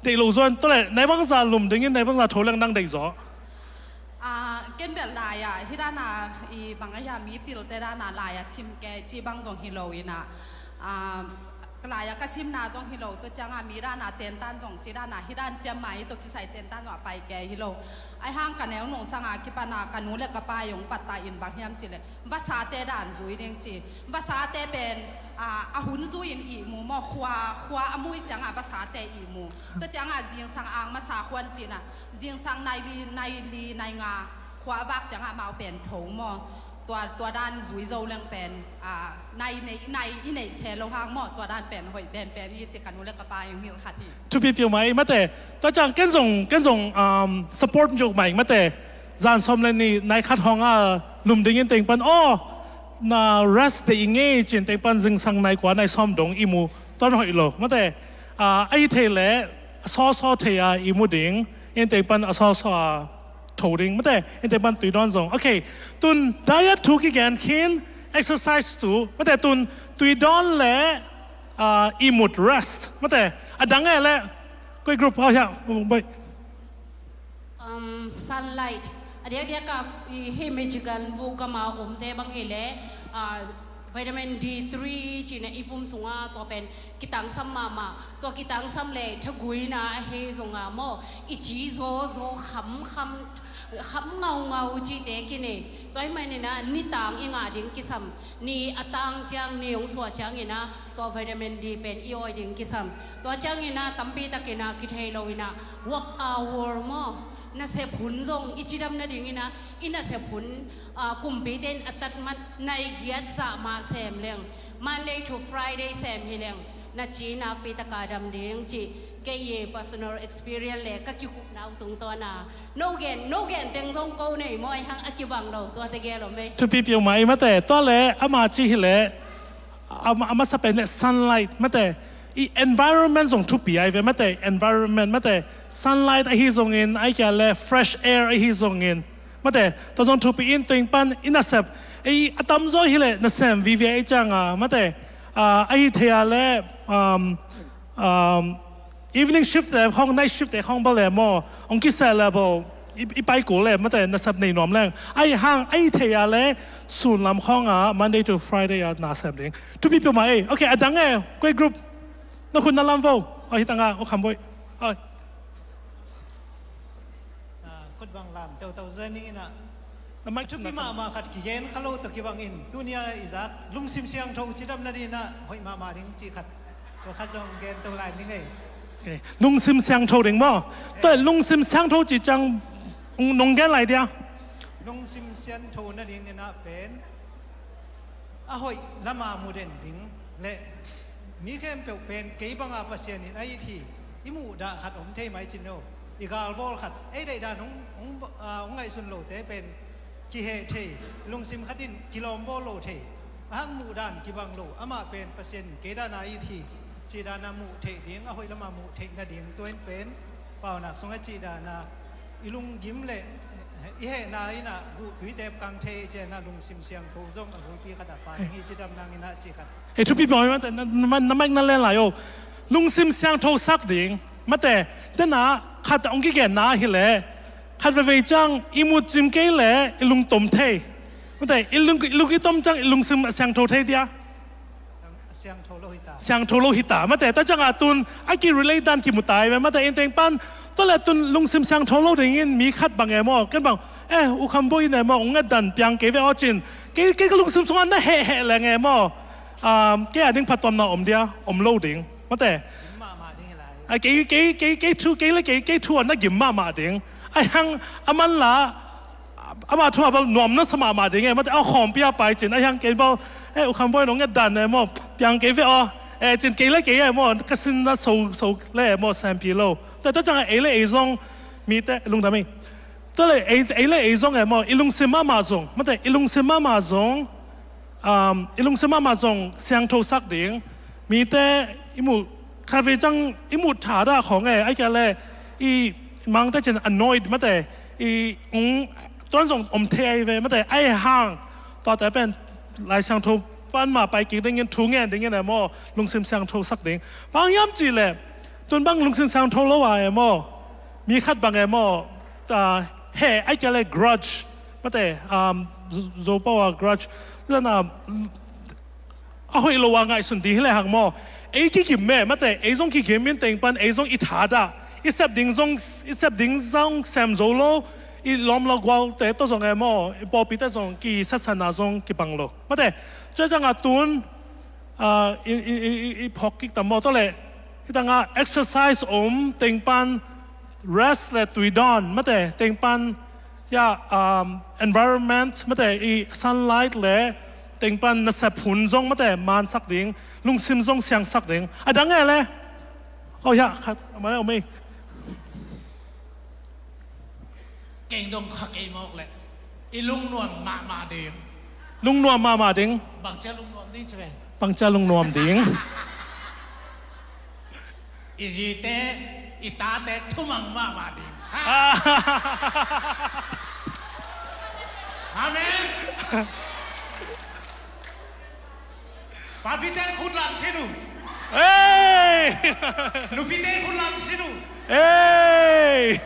deih lo zaw in, tua leh nai bangzah lum ding in, nai bangzah tho leng nang deih zaw. Ah, ken bel lai a, hih dan a, i bang a hia, mipilte dan a lai a sim kei ci bang zong hi lo in a, ah, lai a ka simna zong hi lo, tua ciang a mi dan a tentan zong ci dan a, hih dan ciam mai tawh kisai tentan zong a pai kei hi lo. Ahi hang ka neu nungsang a kipan a ka nu leh ka pa i hong pattah in bang hiam cih leh vasate dan zui ding ci. Vasate pen, a, a hun zui in ihmu maw, khua, khua a mui ciang a vasate ihmu. Tua ciang a zingsang ang masa khuan cih na, zingsang nai li, nai li, nai nga khua a vak ciang a amau pen tho maw. Tua, tua dan zui zo leng pen, a, nai, nai, nai i neih se lo hang maw, tua dan pen hoih penpen hi ci ka nu leh ka pa i hong hilh khat hi. Thupi peuhmah ei mate. Tua ciang ken zong, ken zong, um, support peuhmah ei mate. Zan sawm leh nih nai khat hawng a lum ding in teng pan, aw, na rest deih i ngei ci-in teng pan zingsang nai kua nai sawm dong ihmu, tua hoih lo mate. Ah, a i thei leh a sawsaw thei a i mu ding, in teng pan a sawsaw a tho ding, mate, in teng pan tui dawn zong. Okay, tun diet thu kigen khin, exercise thu, mate, tun tui dawn leh, ah, i mut, rest, mate, a dang e leh, koi group, oh, yeah, boy. Um, sunlight. A diakdiak a, i, hih Michigan vukam a omte bang hi leh, ah, vitamin D three cih na i pum sungah tua pen kitangsam mahmah. Tua kitangsam leh thaguina ahi zongah maw, i ci zawzaw, kham, kham, kham ngaungau cihte kinei. Tua ahih manin ah nitang i ngah ding kisam. Ni a tang ciang, ni hong suah ciangin ah tua vitamin D pen i awi ding kisam. Tua ciangin ah tampi takin ah kithei loin ah work hour maw, nasep hun zong i cidam nadingin ah, i nasep hun, ah, kumpite in a tat man nai giat zah mah sem leng, Monday to Friday sem hi leng, na ci nakpi taka dam ding cih kei i personal experience leh ka kihupna uh tungtawn a, no gen, no gen teng zong ko nei maw, ahi hang a kibang lo, tuate gel om ei. Thupi peuhmah ei, mate, tua leh ama ci hi leh, a, a masa pen leh sunlight, mate, i environment zong thupi ahi ve, mate, environment, mate, sunlight ahi zongin, ahih kei leh fresh air ahi zongin, mate, tua zong thupi in, teng pan i nasep, ei a tamzaw hi leh nasem vive ei ciang a, mate, ah, ahi thei a leh, um, um, evening shift te khawng, night shift te khawng bel leh maw, hong kiseh leh bel i, i pai kul leh, mate, nasep nei nuam leng. Ahi hang, ahi thei a leh sun lam khawng a, Monday to Friday a nasem ding. Thupi peuhmah ei. Okay, a dang e, koi group. Na khut na lam vo. Oh, hi tang a, oh, kham boy. Oh. Ah, khut bang lam, teu teu zen ni na. Na mic thupi na mahmah khat kigen kha lo tawh kibangin, tuni a i zak lungsim siangtho cidam nadingin ah hoih mahmah ding cih khat, tua khat zong gen to lai ning ei. Okay. Lungsim siangtho ding maw? Tua lungsim siangtho cih ciang nong gen lai dia? Lungsim siangtho nadingin ah pen a hoih lama mu den ding le mi khempeuh pen kei banga Pasian in a it hi, i muhdah khat om thei mai cin lo. I galbawl khat, ei daihdan hong, hong, ah, hong ngaihsun lote pen kiheh thei, lungsim khat in kilawmbawl lo thei, a hang muhdan kibang lo, amah pen Pasian in kei dana it hi, cih dana muh theih ding, a hoih lama muh theih nading, tua in pen paunak sungah cih dana i lunggim le i hehna in ah guh tuitep kang thei, ciana lungsim siangtho zong a gulpi khat a pa ding hi, cidam nangin ah cih khat. Hei, thupi pawng mate, na, na, na mic na len lai o. Lungsim siangtho sak ding mate, tena khat ong kigenna hi leh khat veivei ciang i mut cim kei leh i lungtom thei. Mate, i lung, i lung i tom ciang i lungsim a siangtho thei dia. Siangtho lo hi ta. Siangtho lo hi ta. Mate, tua ciangah tun a ki-relate dan kimu ta hi ve. Mate, in teng pan tua leh tun lungsim siangtho lo dingin mi khat bang e maw, ken bang, eh, U Kham Bawi in e maw, ong nget dan piang kei ve aw cin. Kei, kei ka lungsim sungah na heh heh leng e maw, um, kei a ding phattuamna om dia, om lo ding. Mate. Gim mahmah ding hi lai. Ai, kei, kei, kei, kei thu, kei le kei, kei thu a na gim mahmah ding. Ai hang a man la, ama thu a bel nuam na sa mahmah ding e, mate, a khawmpi a pai cin, a hiang kei bel, eh, U Kham Bawi nong nget dan e maw, piang kei ve aw, eh, cin kei le kei e maw, ka sin na so, so le e maw, sempi lo. Tua, tua ciangah ei le ei zong, mite, lungdam ei. Tua leh ei, ei le ei zong e maw, i lungsim mahmah zong, mate, i lungsim mahmah zong, um, i lungsim mahmah zong siangtho sak ding. Mite i muh, khat vei ciang i muh thadah khawng e, ai kia leh i Mangte cin annoyed mate, i, mm, tuan zong om thei ai ve mate, ai hang tuate pen Lai Siangtho pan mah pai kik dingin, thu ngen dingin e maw, lungsim siangtho sak ding. Bang hiam cih leh tun bang lungsim siangtho lo a e maw, mi khat bang e maw, ah, heh, ai kia leh grudge mate, um, Zo, Zopau a grudge, lana, a hoih lo a ngaihsun ding hi lehang maw, ei kigim e mate, ei zong kigim in teng pan ei zong i thadah, i sep ding zong, i sep ding zong sem zo lo, i lawm lo gualte tawh zong e maw, i pawlpite zong kisatsanna zong kibang lo mate. Tua ciangah tun, ah, i, i, i, i, i phawk kik tam maw, tua leh hi tangah exercise om, teng pan rest le tui dawn mate, teng pan ya, um, environment mate, i sunlight le teng pan nasep hun zong mate, mansak ding, lungsim zong siangsak ding. A dang e le. Oh ya, khat, a mai, a mai. Kei dong kha kei mawk le. I lungnuam mahmah ding. Lungnuam mahmah ding. Bangcia lungnuam ding ci ve. Bangcia lungnuam ding. I zite, i tate thumang mahmah ding. Ha? Ah. Amen. Papite khut lam sin uh. Hey! Nupite khut lam sin uh. Hey!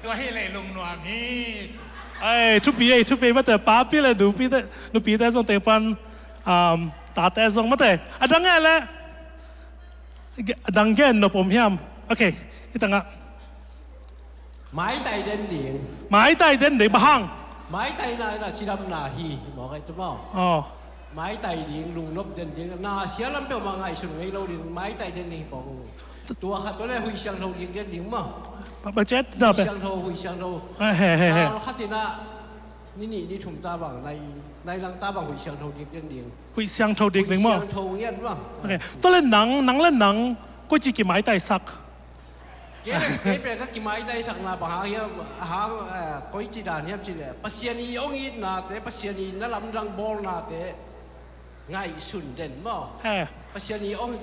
Tua hi leh lungnuam hi. Ai, thupi ei, thupi ei, mate, papi le nupite, nupite zong teng pan, um, tate zong mate. A dang e le. A dang gen nop om hiam? Ok, hi tangah. Maitai den ding. Maitai den ding, bang hang? Maitai na, na cidamna hi, mawk ai tu maw. Oh. Maitai ding, lungnop den ding, na sia lam peuh mah ngaihsun ngei lo ding, maitai den ding hi pawng. Tua khat tua le Hui Siangtho ding den ding maw. Ba, ba chet na Hui pe. Siangtho, Hui Siangtho. Ah, he, he, he. Kal khat in ah, ni nih, ni thum ta bang, nai, nai lang ta bang Hui Siangtho ding den ding. Hui Siangtho ding ding maw. Hui Siangtho ngiat maw. Ok. Tua le nang, nang le nang, koici kimaitaisak? Kei le, kei pen ka kimaitaisakna bang hang hiam, hang, eh, koici dan hiam cih leh. Pasian i hong itnate, Pasian i na lamdang bawlnate ngaihsun den maw. He. Pasian i hong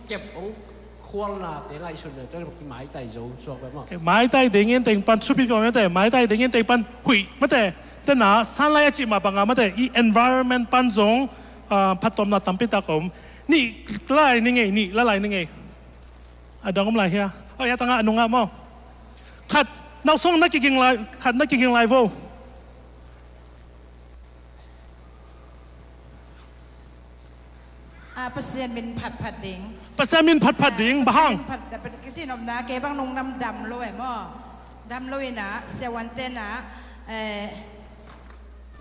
kep, hong khualnate ngaihsun den, tua le kimaitai zo suak pen maw. Ok, maitai dingin teng pan supi pawh mate, maitai dingin teng pan huih mate. Tena, sanlai a cih mah banga mate, i environment pan zong, ah, phattuamna tampi tak om. Nih lai ni ngei, nih lai ni ngei. A dang om lai hia. Oh, hia tangah a nungah maw. Khat, nausong na kiging lai, khat na kiging lai vo. Ah, Pasian min phatphat ding. Pasian min phatphat ding, bang hang? Pasian min phat, ka cih nopna, kei bang nung nam dam lo e maw. Dam lo in ah, siavuante in ah, eh,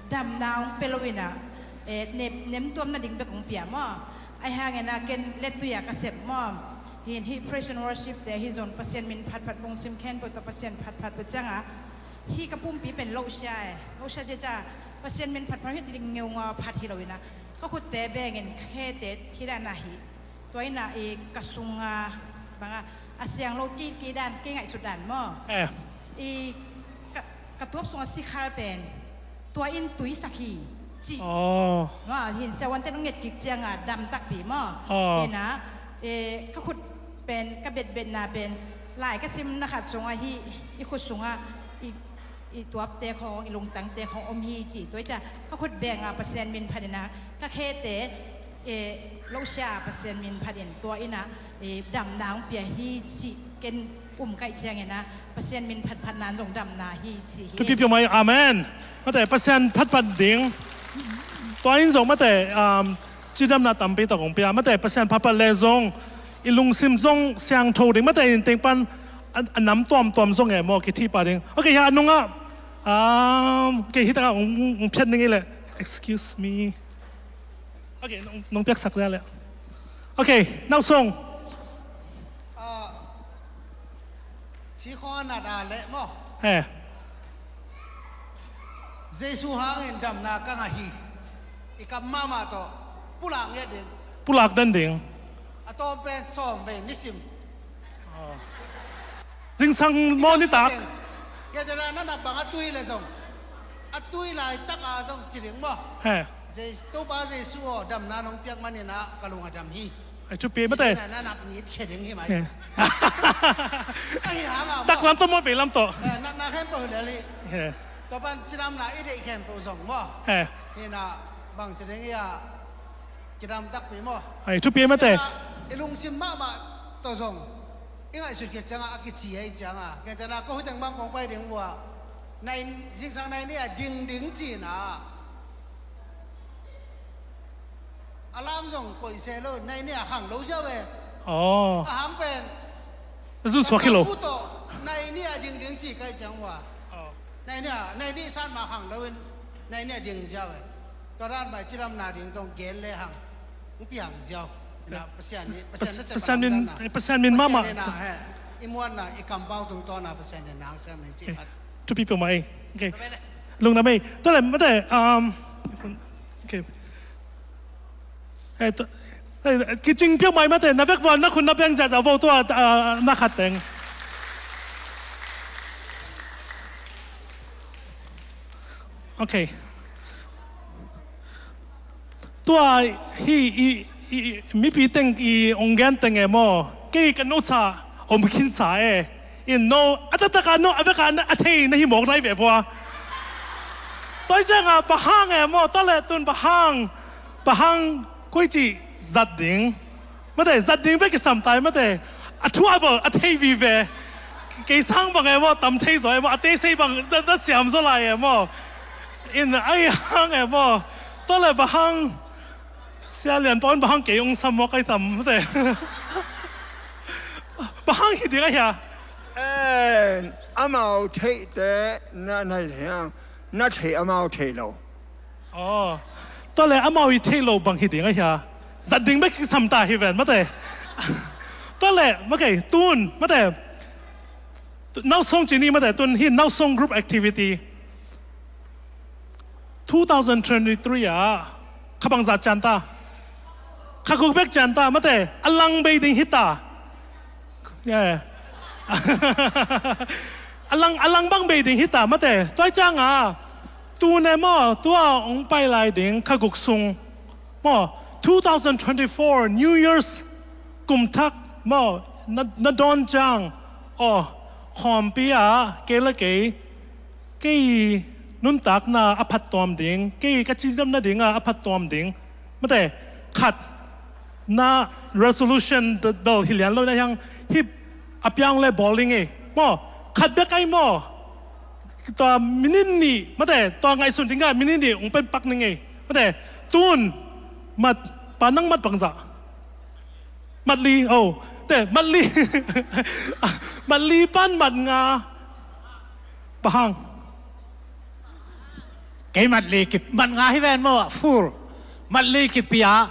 damna hong pia lo in ah, eh, nem, nemtuam nading bek hong pia maw. Ahi hangin ah, ken lettui ah ka sep maw. Hi in hih praise and worship te, hih zong Pasian min phatphat bung sim khen peuh tawh Pasian phatphat tua ciangah. Hih ka pumpi pen lohsia e. Lohsia ciacia Pasian min phatphat hih ding ngeungau phat hi lo in ah. Ka khutte bengin ka khete thih dan ahi. Tua in ah i ka sunga banga a siang lo kei, kei dan, kei ngaihsut dan maw. Eh. I ka, ka tuap sunga sikhal pen tua in tuisak hi cih. Oh. Maw, hi in siavuante nong nget kik cianga dam takpi maw. Oh. Hi in ah, eh, ka khut pen ka betbetna pen lai ka simna khat sunga hi i khut sunga i i tuapte khong, i lungtangte khong om hi ci. Tua i ca ka khut benga Pasian min phat in ah, ka khete, eh, lohsia Pasian min phat in tua in ah, eh, damna hong pia hi ci. Ken um kaih ciangin ah, Pasian min phatphat nan zong damna hi ci hi. Thupi piau mai, amen. Mate, Pasian phatphat ding. Tua in zong mate, um, cidamna tampi tak hong pia. Mate, Pasian phatphat le zong, i lungsim zong siangtho ding. Mate, in teng pan a, a nam tuamtuam zong e maw, kithi pah ding. Ok, hia a nungah, um, ok, hih takah hong, hong phiat ning i leh. Excuse me. Ok, nong, nong piaksak dia leh. Ok, nausong. Ah, ci khong a nat a leh maw. Eh. Jesu hangin damna ka ngah hi. I kam mahmah tawh pulak ngiat ding. Pulak den ding. A tawm pen sawm vei nisim. Zingsang maw nitak. Ngiat ding na nap bang a tui le zong. A tui laitak a zong ci ding maw. He. Jes-, Topa Jesu aw, damna nong piak manin ah ka lung a dam hi. Ai thupi mate. Na, na nap nit khia ding hi mai. He. Ahi hang a maw. Tak lam tawh maw, vei lam tawh. Eh, natna khempeuh hi lel hi. He. Tua pan cidamna i deih khempeuh zong maw. He. Hi in ah bang ci ding hi a, kidam takpi maw. Ai thupi mate. I lungsim mahmah tawh zong i ngaihsut khit ciangah a kici ahi ciangah, kei tena ka huteng bang kong pai ding uh a, nai, zingsang nai nih a ding ding ci-in ah, alarm zong koih se lo, nai nih a khang lo ziau e. Oh. A hang pen Zu suak hi lo. Ka tawh nai nih a ding ding ci kaih ciang uh a. Oh. Nai nih a, nai nih san ma khang lo in, nai nih a ding ziau e. Tua dan bai cidamna ding zong gen le hang. Hong piang ziau. Na Pasian nih, Pasian na Pasian min, sepna Pasian min mahmah. Pasian nih na he. I muanna, i kampau tungtawna Pasian nih nang sem nih ci khat. Thupi piau mai. Ok. Lungdam ei. Tua le mate, um, ok. Eh, tua, eh, kicing piau mai mate, na vek vo, na khut na beng ziahziah vo tua, ah, na khat teng. Ok. Tua hi i, i, i mipi teng i ong gen teng e maw. Kei ka nucha om khinsa e. In no a taktak a no a vek a na a thei na hi mawk nai ve vua. Tua ciang a bang hang e maw, tua leh tun bang hang, bang hang koi ci zat ding. Mate, zat ding bek kisam tai mate. A thu a bawl a thei vive. Kei sang bang e maw, tam thei zaw e maw, a te sei bang na siam zaw lai e maw. In ai hang e maw. Tua leh bang hang Sia Lian Pawn bang hang kei ung sam maw kai tam mate. Bang hang hi ding a hia? En, amau theihte na na liang, na thei amau thei lo. Aw, tua leh amau i theih loh bang hi ding a hia? Zat ding bek kisam ta hi ven mate. Tua leh makei tun mate. Nausong cini mate tun hi nausong group activity. Two thousand twenty-three ah kha bangzah cian ta? Kha guk bek cian ta mate, a lang bei ding hi ta. Yeah. A lang, a lang bang bei ding hi ta mate. Tua ciang a tun e maw, tua ong pai lai ding kha guk sung maw, two thousand twenty-four New Year's kum thak maw, na, na dawn ciang aw, khawmpi ah kei le kei, kei nuntakna a phattuam ding, kei ka cidamna ding a a phattuam ding mate, khat na resolution bel hi lian lo na hiang, hip a piang le bawl ding e maw, khat bek ai maw. Tua minit nih mate, tua ngaihsun ding a minit nih ung pen pak ning e mate. Tun mat, pa nang mat bangzah? Mat li, oh, te mat li. Mat li pan mat nga. Bang hang? Kei mat li ki, mat nga hi ven maw, full. Mat li kipia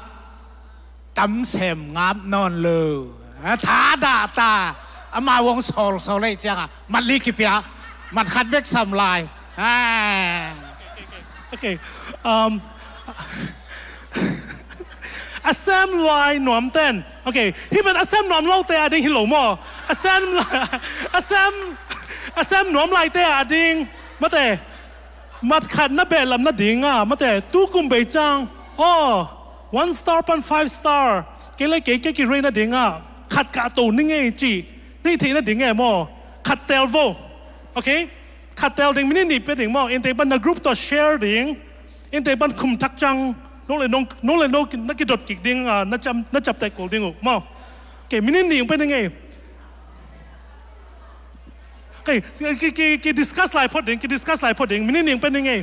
tam sem ngap nawn lo. A, tha dah ta. Ama wong sawl sawl lei ciang a mat li kipia, mat khat bek sam lai. A. Okay. Um, a sem lai nuam ten. Okay. Hi pen a sem nuam lo te a ding hi lo maw. A sem, a sem, a sem nuam lai te a ding mate. Mat khat na behlap nading a mate, tu kum bei ciang aw, one star pan five star kei le kei kei ki rate nading a khat kah to ning ei ci, nei theih nading e maw. Khat tel vo. Okay. Khat tel ding, minit nih pia ding maw. Innte pan na group tawh share ding. Innte pan kum thak ciang no le no, no le no na kidot kik ding a, na ciam, na ciapteh kul ding uh maw. Okay, minit nih pia ding ei. Kei, ki, ki, ki discuss lai phot ding, ki discuss lai phot ding, minit nih pen ding ei.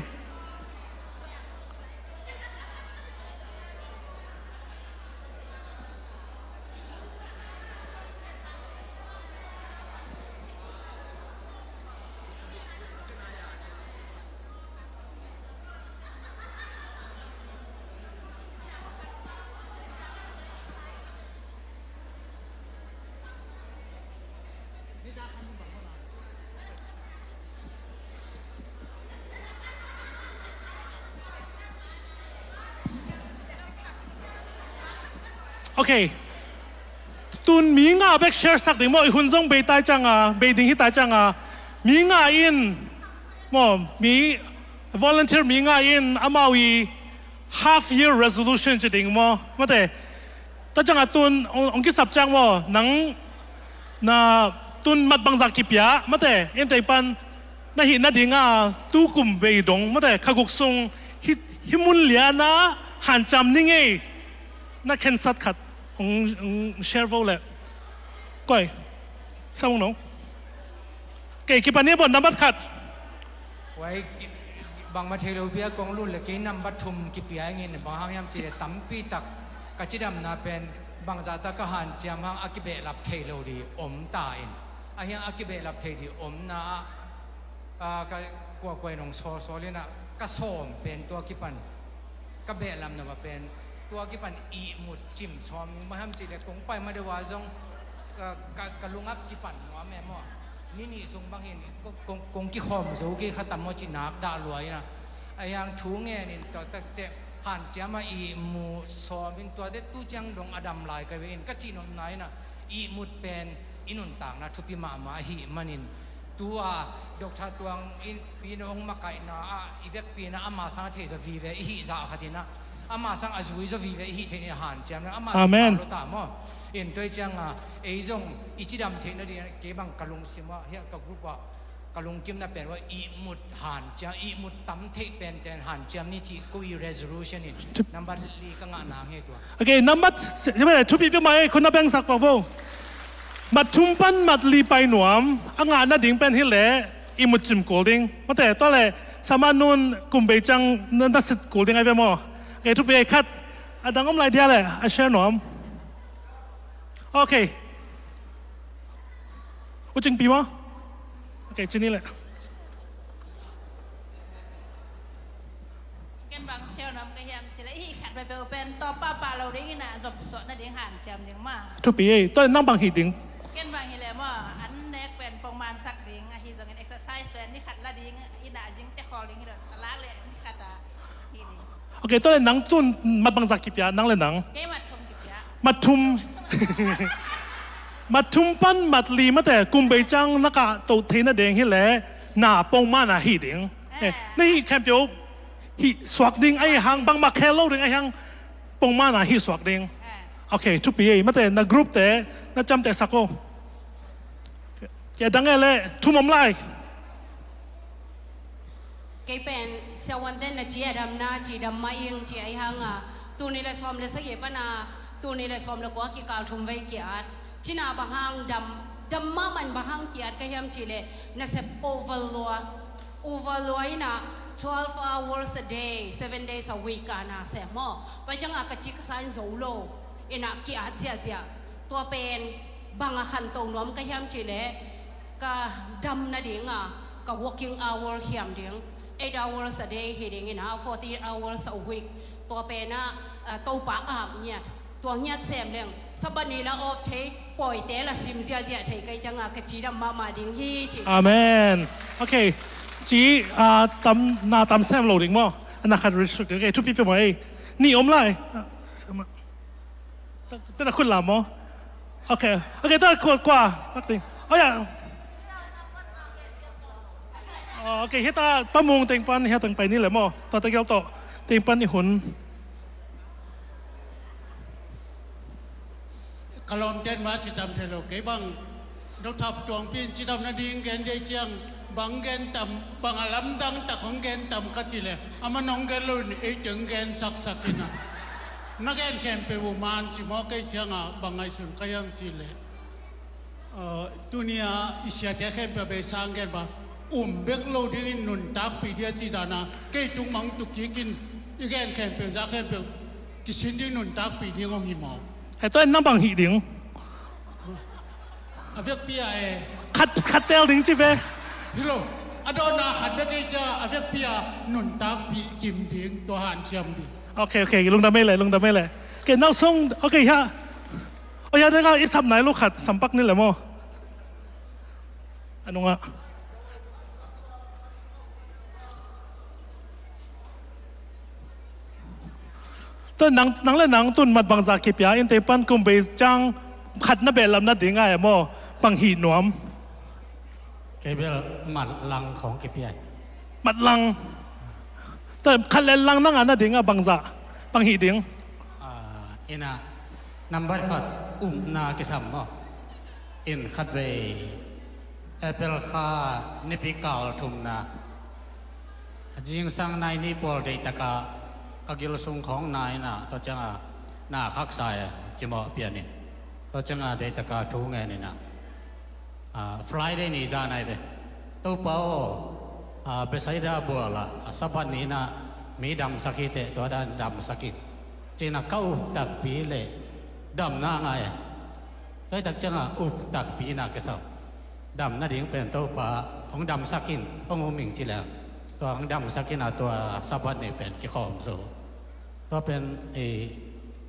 Okay. Tun mi nga bek share sak ding maw, i hun zong bei tai ciang a, bei ding hi tai ciang a, mi nga in maw, mi volunteer mi nga in amau i half year resolution ci ding maw, mate. Tua ciang a tun ong, ong kisap ciang maw, nang na tun mat bangzah kipia mate, innte pan na hih nading a tu kum bei dong mate, kha guk sung hi, hi mun lian a hanciam ning ei. Na khensat khat ong, ong share vo le. Koi. Sa ung no. Kei kipan ni bon nambat khat. Wai, bangmah thei lo bia kong lut le kei nambat thum kipia ing in, bang hang hiam ci le tampi tak ka cidamna pen bangzah ta ka hanciam hang a kibehlap thei lo di om ta in. A hiang a kibehlap thei di omna ah, a, ka kuakuai nong sawlsawl in ah ka sawm pen tua kipan ka behlapna mah pen tua kipan ihmut cim sawm ning, bang hiam ci le kong pai ma deuh a zong ka, ka, ka lungap kipan nuam e maw. Ni nih sung bang hin kong, kong, kong kikhawm zo kei kha tam maw ci nak dah lua in ah. A hiang thu ngen in tua takte hanciam a ihmut sawm in tuate tu ciang dong a dam lai ka ve in ka cih nopna in ah ihmut pen i nuntakna thupi mahmah ahih manin tua Doctor Tuang in pi na hong makaihna ah i vekpi in ah ama sang a thei zaw vive i hih zah khat in ah Ama sang a zui zaw vive i hih theih ni hanciam na, ama Amen. Lo ta maw. In tua hi cianga ei zong i cidam theih nading kei bang ka lungsim ah, hiah ka group ah ka lungkimna pen uh ah ihmut hanciam, ihmut tam theih penten hanciam ni cih ko i resolution in number li ka ngah nang hi tua. Okay, number, thupi pia mai, khut na bengsak pak vo. Mat thum pan mat li pai nuam a ngah nading pen hi leh ihmut cim kul ding. Mate, tua leh sama nun kum bei ciang na, na sit kul ding ai ve maw. Okay, thupi ei khat. A dang om lai dia leh a share nuam. Okay. U Cingpi maw? Okay, cini leh. Ken bang share nuam ka hiam cih leh, i hih khat peuhpeuh pen tawp pahpah lo ding in a zom suah nading hanciam ding maw. Thupi ei, tua nang bang hih ding? Ken bang hi leh maw, an nek pen pongman sak ding, ahi zongin exercise pen ni khat la ding in a zing te khawl ding hi lo, a lak leh ni khat a hih ding. Okay, tua leh nang tun mat bangzah kipia, nang leh nang? Kei mat thum kipia. Mat thum. Mat thum pan mat li mate, kum bei ciang na kah toh thei nading hi leh na pongman a hih ding. Eh, na hih khempeuh hih suak ding, ahi hang bangmah khel lo ding, ahi hang pongman a hih suak ding. Eh. Okay, thupi ei, mate, na group te na ciamteh sak o. Kei a dang ei leh thum om lai. Kei pen siavuante na ci a damna ci dam mah ing ci ahi hanga, tul nih leh sawm leh sagih pana tul nih leh sawm leh kua kikal thum vei ki-at. Cina bang hang dam, dam mahmah in bang hang ki-at ka hiam cih leh nasep over lua. Over lua in a twelve hours a day, seven days a week a na sem maw. Pai cianga ka ci ka sa in zo lo in a ki-at ziahziah. Tua pen bang a khanto nuam ka hiam cih leh ka dam nading a ka working hour hiam ding, eight hours a day hi ding in a, forty hours a week. Tua pen a, a, Topa ap ngiat. Tua ngiat sem leng Sabbath ni la off thei, pawite la sim ziahziah thei, kei cianga ka cidam mahmah ding hi ci. Amen. Okay. Ci, a, tam, na tam sem lo ding maw. A na khat restrict ding. Okay, thupi pia maw ei. Nih om lai. Tena khut lam maw? Okay. Okay, tua kua, kua pak ding. Oh ya. Oh, okay, hita pamung teng pan, hita teng pai ni leh maw. Tua ta gel tawh teng pan i hun. Ka lawmten mah ci tam thei lo, kei bang Dr. Tuangpi in cidam nading gen dei ciang, bang gen tam, bang a lamdang tak hong gen tam ka cih leh, a man hong gen lo in ei teng gen saksak in a. Na gen khempeuh uh man ci maw, kei cianga bang ngaihsun ka hiam cih leh, eh, tuni-a i siate khempeuh a beisa hong gen bang um bek lo dingin nuntakpih ding a cih dan a, kei tung mah hong tuk kik in, i gen khempeuh, za khempeuh kisin ding nuntakpih ding hong hi maw. Hei, tua in nang bang hih ding? A vekpi a e. Khat, khat teel ding ci ve. Hi lo. A dawnna khat bek ei cia, a vekpi a nuntakpih kim ding, tua hanciam ding. Okay, okay, lungdam ei leh, lungdam ei leh. Okay, nau sung, okay, ha. Oh ya, deka i sap nai lo khat, sampak ni leh maw. A nungah. Tua nang, nang leh nang tun mat bangzah kipia, innte pan kum bei ciang khat na behlap nading a e maw, bang hih nuam? Kei bel mat lang khong kipia. Mat lang. Tua khat leh lang na ngah nading a bangzah, bang hih ding? Ah, ina, number khat upna kisam maw. In khatvei April kha nipi kal thumna, a zingsang nai ni pawl deihtakah ka gil sung khawng na ina, tua cianga na khaksa e, cimawh pian in. Tua cianga deihtakah thu ngen ina. Ah, Friday ni zan ai ve. Topa aw, ah, Bethsaida bual ah, ah, Sabbath ni ina mi damsak hi teh, tua dan damsak in. Cina ka up takpi leh damna ngai a. Tua tak cianga up takpi ina kisam. Damna ding pen Topa hong damsak in, hong um ing ci leng. Tua hong damsak ina tua Sabbath ni pen kikhawm zo. Tua pen, eh,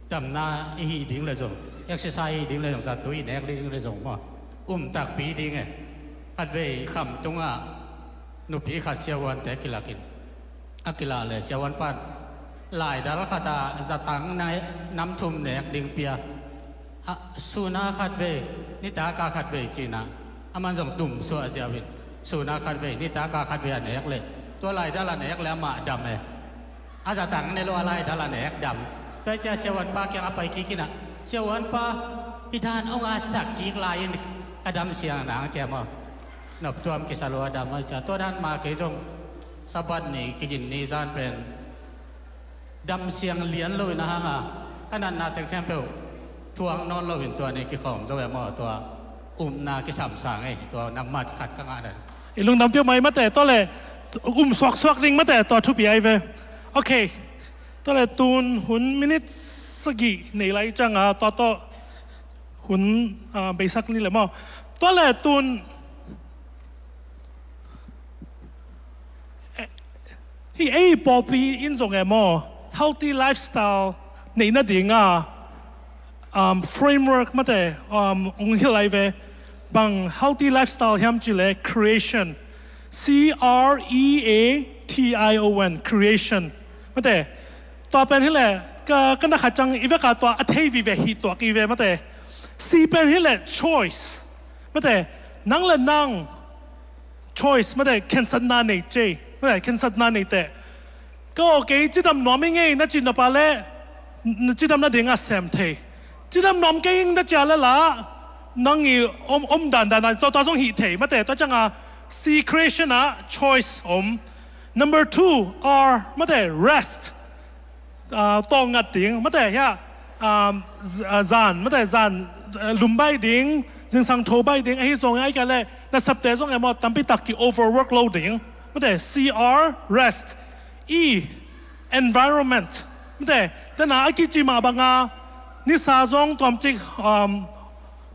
damna i hih ding leh zong, exercise i hih ding leh zong, zatui i nek ding leh zong maw, um takpi ding e. Khatvei kham tungah nupi khat siavuante kilak in. A kilak leh siavuan pan laidal khat ah zatang nam thum nek ding pia. A, sun a khatvei, nitak a khatvei cina. Aman zong tum suah ziau in. Sun a khatvei, nitak a khatvei a nek leh, tua laidal a nek leh amah dam e. A zatang ne lo a lai dal a nek dam. Tua cia siavuanpa kiang a pai kik inah, siavuanpa, i dan hong a sak kik lai in ka dam siang nang cia maw. Noptuam kisa lo a dam a cia tua dan ma kei zong Sabbath ni kigin ni zan pen dam siang lian lo in a hanga ka natna teng khempeuh thuak nawn lo in tua ni kikhawm zo e maw, tua upna kisamsang ei, tua nangmat khat ka ngah dan. I lungdam piak mai mate, tua le um suaksuak ding mate, tua thupi ai ve. Ok. Tua le tun hun minute sagih nei lai cianga tua tawh hun, ah, beisak ni le maw. Tua le tun hi ei pawlpi in zong e maw, healthy lifestyle neih nadinga, um, framework mate, um, hong hilh lai ve. Bang healthy lifestyle hiam cih le creation, C R E A T I O N, creation mate. Tua pen hi le ka, ka na khat ciang i veka tua a thei vive hi tuak i ve mate. C pen hi le choice mate. Nang le nang choice mate, khensatna nei cei mate, khensatna nei teh. Ka aw kei cidam nuam i ngei na cih na pa le na cidam nadinga sem thei. Cidam nuam kei ing na cia le la nang i om, om dandan a tua, tua zong hih thei mate. Tua cianga C, creation ah choice om. Number two, R mate, rest. Ah, tawlngat ding mate, hia, ah, z-, ah, zan mate, zan, ah, lum bai ding, zingsang tho bai ding, ahi zong ai ka le na sapte zong e maw, tampi tak ki overwork lo ding mate. C R, rest. E, environment mate. Tena a kici mah banga nisa zong tuamcik, um,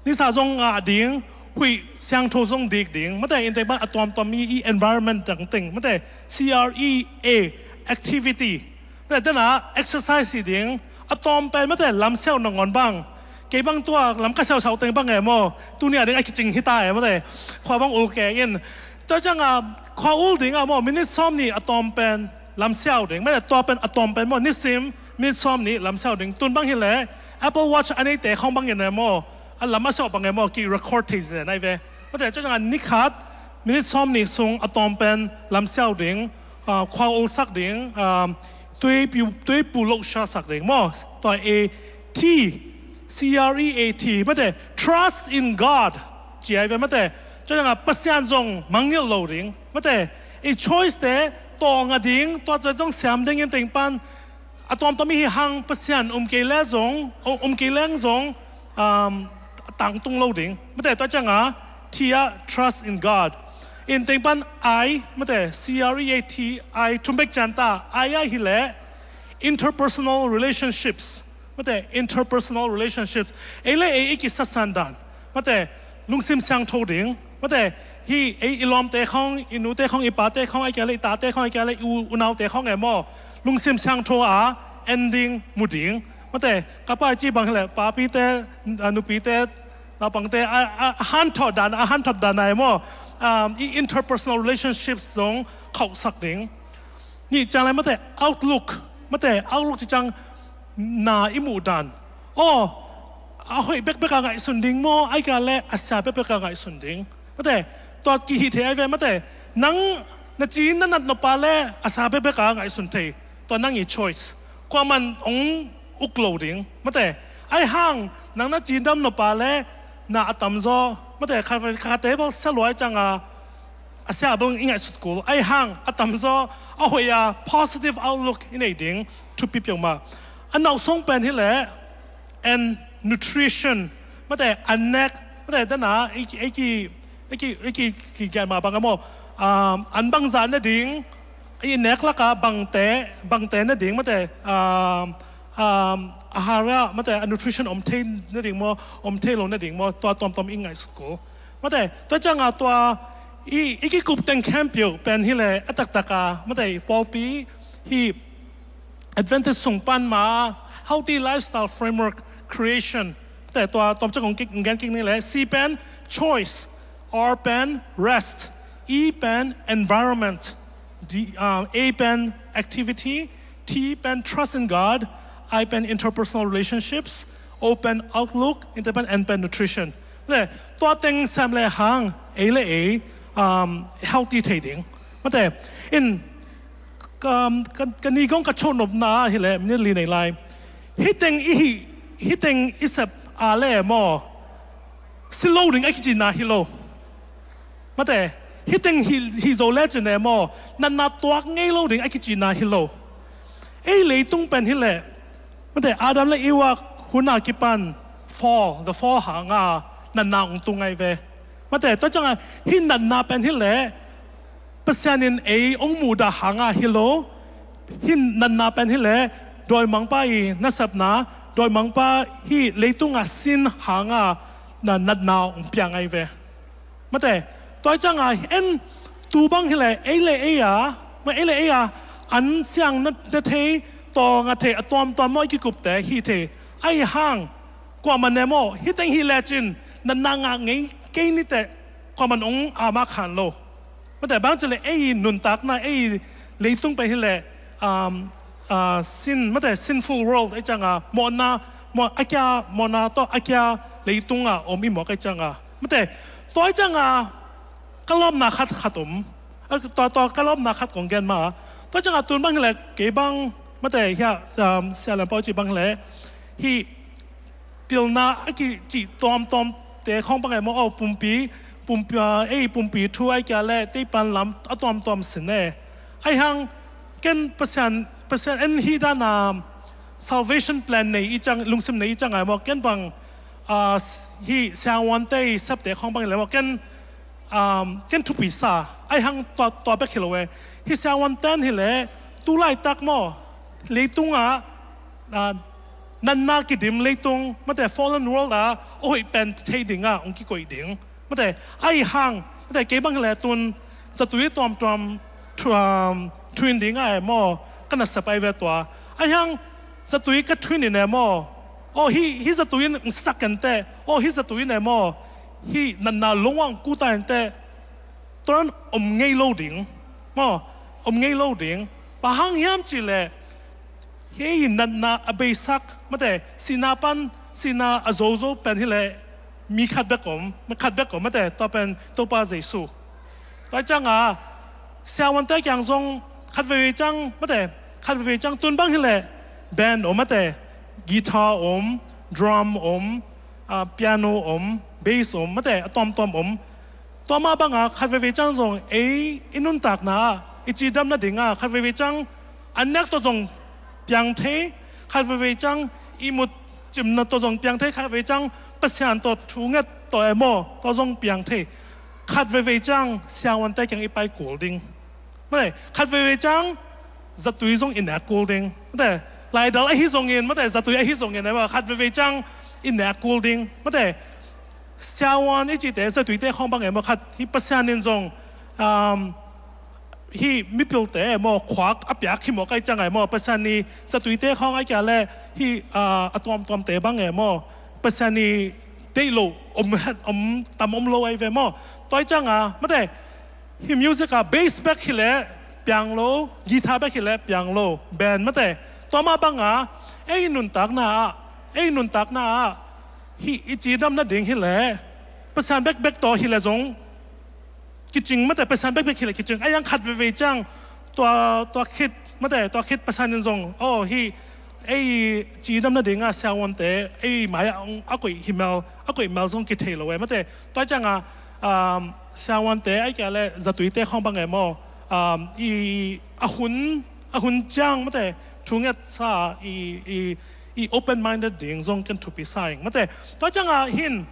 nisa zong ngah ding, huih siangtho zong dik ding mate. In teng pan a tuamtuam i, i environment dang teng mate. C R E A, activity. Mate, tena exercise hi ding. A tawm pen mate, lamsiau nangawn bang. Kei bang tua lam ka siausau teng bang e maw, tuni a ding a kicing hita e mate. Khua bang ul kei in. Tua cianga khua ul dinga maw, minute sawm nih a tawm pen lamsiau ding mate. Tua pen a tawm pen maw, nisim minute sawm nih lamsiau ding. Tun bang hi le Apple Watch a neite khawng bang in e maw, a lam a siau bang e maw, ki record thei zen ai ve mate. Tua cianga ni khat minute sawm nih sung a tawm pen lamsiau ding, ah, khua ulsak ding, ah, tuipu, tuipu loh siasak ding maw. Tua A T, C R E A T mate, trust in God ci ai ve mate. Tua cianga Pasian zong mangngilh lo ding mate. I choice te tawlnga ding, tua tua zong siam ding in teng pan a tuamtuam i hi hang Pasian um kei le zong, um kei leng zong, um, tangtung lo ding mate. Tua cianga T ah trust in God. In teng pan I mate, C R E A T I, thum bek cian ta. I ah hi le interpersonal relationships mate, interpersonal relationships. Ei le ei i kisasan dan mate, lungsim siangtho ding mate. Hi ei i lawmte khawng, i nute khawng, i pate khawng, ai kia le i tate khawng, ai kia le i u, unaute khawng e maw, lungsim siangtho a en ding mu ding mate. Ka pa i ci bang hi le papite, a, nupite, naupangte a, a, a hanthawh dan, a hanthawh dan ai maw, um, i interpersonal relationships zong khauhsak ding. Nih ciang lai mate, outlook mate, outlook ci ciang na i muh dan. Aw, a hoih bekbek a ngaihsun ding maw, ai ka le a sia bekbek a ngaihsun ding mate. Tua kihih thei ai ve mate. Nang na ci na nat nop a le a sia bekbek a ngaihsun thei. Tua nang i choice. Kuaman hong uk lo ding mate. Ai hang nang na ci dam nop a le na a tamzaw mate, kha, kha table sa luai cianga a sia bang i ngaihsut kul. Ai hang a tamzaw a hoih a positive outlook i nei ding thupi piau mah. A nauh song pen hi le and nutrition mate, an nek mate, tena ei ki, ei ki, ei ki, ei ki, ki gen mah bang a maw, um, an bangza na ding, i nek laka bangte, bangte na ding mate, um, um, ahara mate, a nutrition om thei na ding maw, om thei lo na ding maw, tua tuamtuam i ngaihsut kul mate. Tua cianga tua i, i kikup teng khempeuh pen hi le a taktak a mate, pawlpi hi Adventist sung pan ma healthy lifestyle framework creation te tua tom chak kong kik, kong gen kik ni le. C pen choice, R pen rest, E pen environment, D, uh, A pen activity, T pen trust in God, I pen interpersonal relationships, O pen outlook, in te pen N pen nutrition. Te tua teng sem le hang ei le ei, um, healthy thei ding. Mate in um, ka, ka ni kong ka chonopna hileh minit li nei lai. Hiteng i hi, hiteng i sep a le maw, si lo ding a kicina hi lo. Mate, hiteng hi, hi zo le cin e maw, natna tuak ngei lo ding a kicina hi lo. Ei leitung pen hileh, mate, Adam le Eva hun a kipan fall, the fall hanga natna ong tung ngai ve. Mate, tua cianga hi natna pen hileh Pasian in ei ong muhdah hanga hi lo. Hi natna pen hileh dawimangpa i nasepna, dawimangpa hi leitunga sin hanga na natna ong piang ngai ve. Mate, tua cianga en tu bang hileh ei le ei a, ma ei le ei a an siang na, na thei, tawng a thei, a tuamtuam maw i kikupte hi thei. Ahi hang kuaman e maw, hiteng hi le cin natna ngah ngei kei niteh kuaman ong ama khan lo. Mate, bang cileh ei nuntakna, ei leitung pen hileh, um, uh, sin, mate, sinful world, ei cianga mawhna, mawh, a kia mawhna tawh a kia leitunga om i mawk ei cianga. Mate, tua ei cianga ka lawpna khat khat om. A, tua, tua ka lawpna khat kong gen ma. Tua cianga tun bang hileh kei bang, mate, hia, um, Sia Lam Pau ci bang hileh hi pilna a kicih tuamtuamte khawng bang e maw, aw, pumpi, pumpi, ah, ei pumpi thu ai kia le teipan lam a tuamtuam sin e. Ahi hang ken Pasian, Pasian en hi dana salvation plan nei i ciang, lungsim nei i ciang ai maw, ken bang, ah, hi siangvuante i septe khawng bang le maw, ken um, ken thupi sa, ahi hang tua, tua bek hi lo e. Hi siangvuanten hileh tu laitak maw, leitungah, ah, natna kidim leitung, mate, fallen world ah a hoih pen thei dingah ong kikoih ding. Mate, ahi hang, mate, kei bang hileh tun zatui tuamtuam thu, um, thuin dingah e maw, ka nasep ai ve tua. Ahi hang zatui ka thuin in e maw, aw, hi, hi zatui in ong sak kenteh, aw, hi zatui in e maw, hi natna lungwang kuta inteh, tuan om ngei lo ding maw, om ngei lo ding. Bang hang hiam cihleh hi natna a beisak, mate, sihna pan, sihna a zozo pen hileh mi khat bek om, mi khat bek om, mate, tua pen Topa Jesu. Tua cianga siangvuante kiang zong khat veivei ciang, mate, khat veivei ciang tun bang hileh band om, mate, guitar om, drum om, ah, piano om, bass om, mate, a tuamtuam om. Tua mah banga khat veivei ciang zong ei i nuntakna ah i cidam nadinga khat veivei ciang an nek tawh zong piang thei, khat veivei ciang i mut cimna tawh zong piang thei, khat veivei ciang Pasian tawh thunget tawh e maw, tawh zong piang thei. Khat veivei ciang siangvuante kiang i pai kul ding. Mate, khat veivei ciang zatui zong i nek kul ding. Mate, laidal ahi zongin, mate, zatui ahi zongin, e maw, khat veivei ciang i nek kul ding. Mate, siangvuan i cihte, zatuite khawng bang e maw, khat hi Pasian in zong, um, hi mipilte e maw, khuak a piak hi maw, kai ciang e maw, Pasian i zatuite khawng ai kia le hi, ah, a tuamtuamte bang e maw, Pasian i deih lo om, om tam om lo ai ve maw. Tua cianga, mate, hi music ah bass bek hileh piang lo, guitar bek hileh piang lo, band, mate. Tua mah banga ei nuntakna ah, ei nuntakna ah hi i cidam nading hileh Pasian bekbek tawh hileh zong kicing, mate, Pasian bekbek hileh kicing. Ahi hang khat veivei ciang tua, tua khit, mate, tua khit Pasian in zong, aw, hi ei cidam nadinga siangvuante ei mai-ah a koih hi mel, a koih mel zong kithei lo e, mate. Tua cianga, um, siangvuante ai kia le zatuite khawng bang e maw, um, i a hun, a hun ciang, mate, thungetsa i, i, i open minded ding zong ken thupi sa ing, mate. Tua cianga hin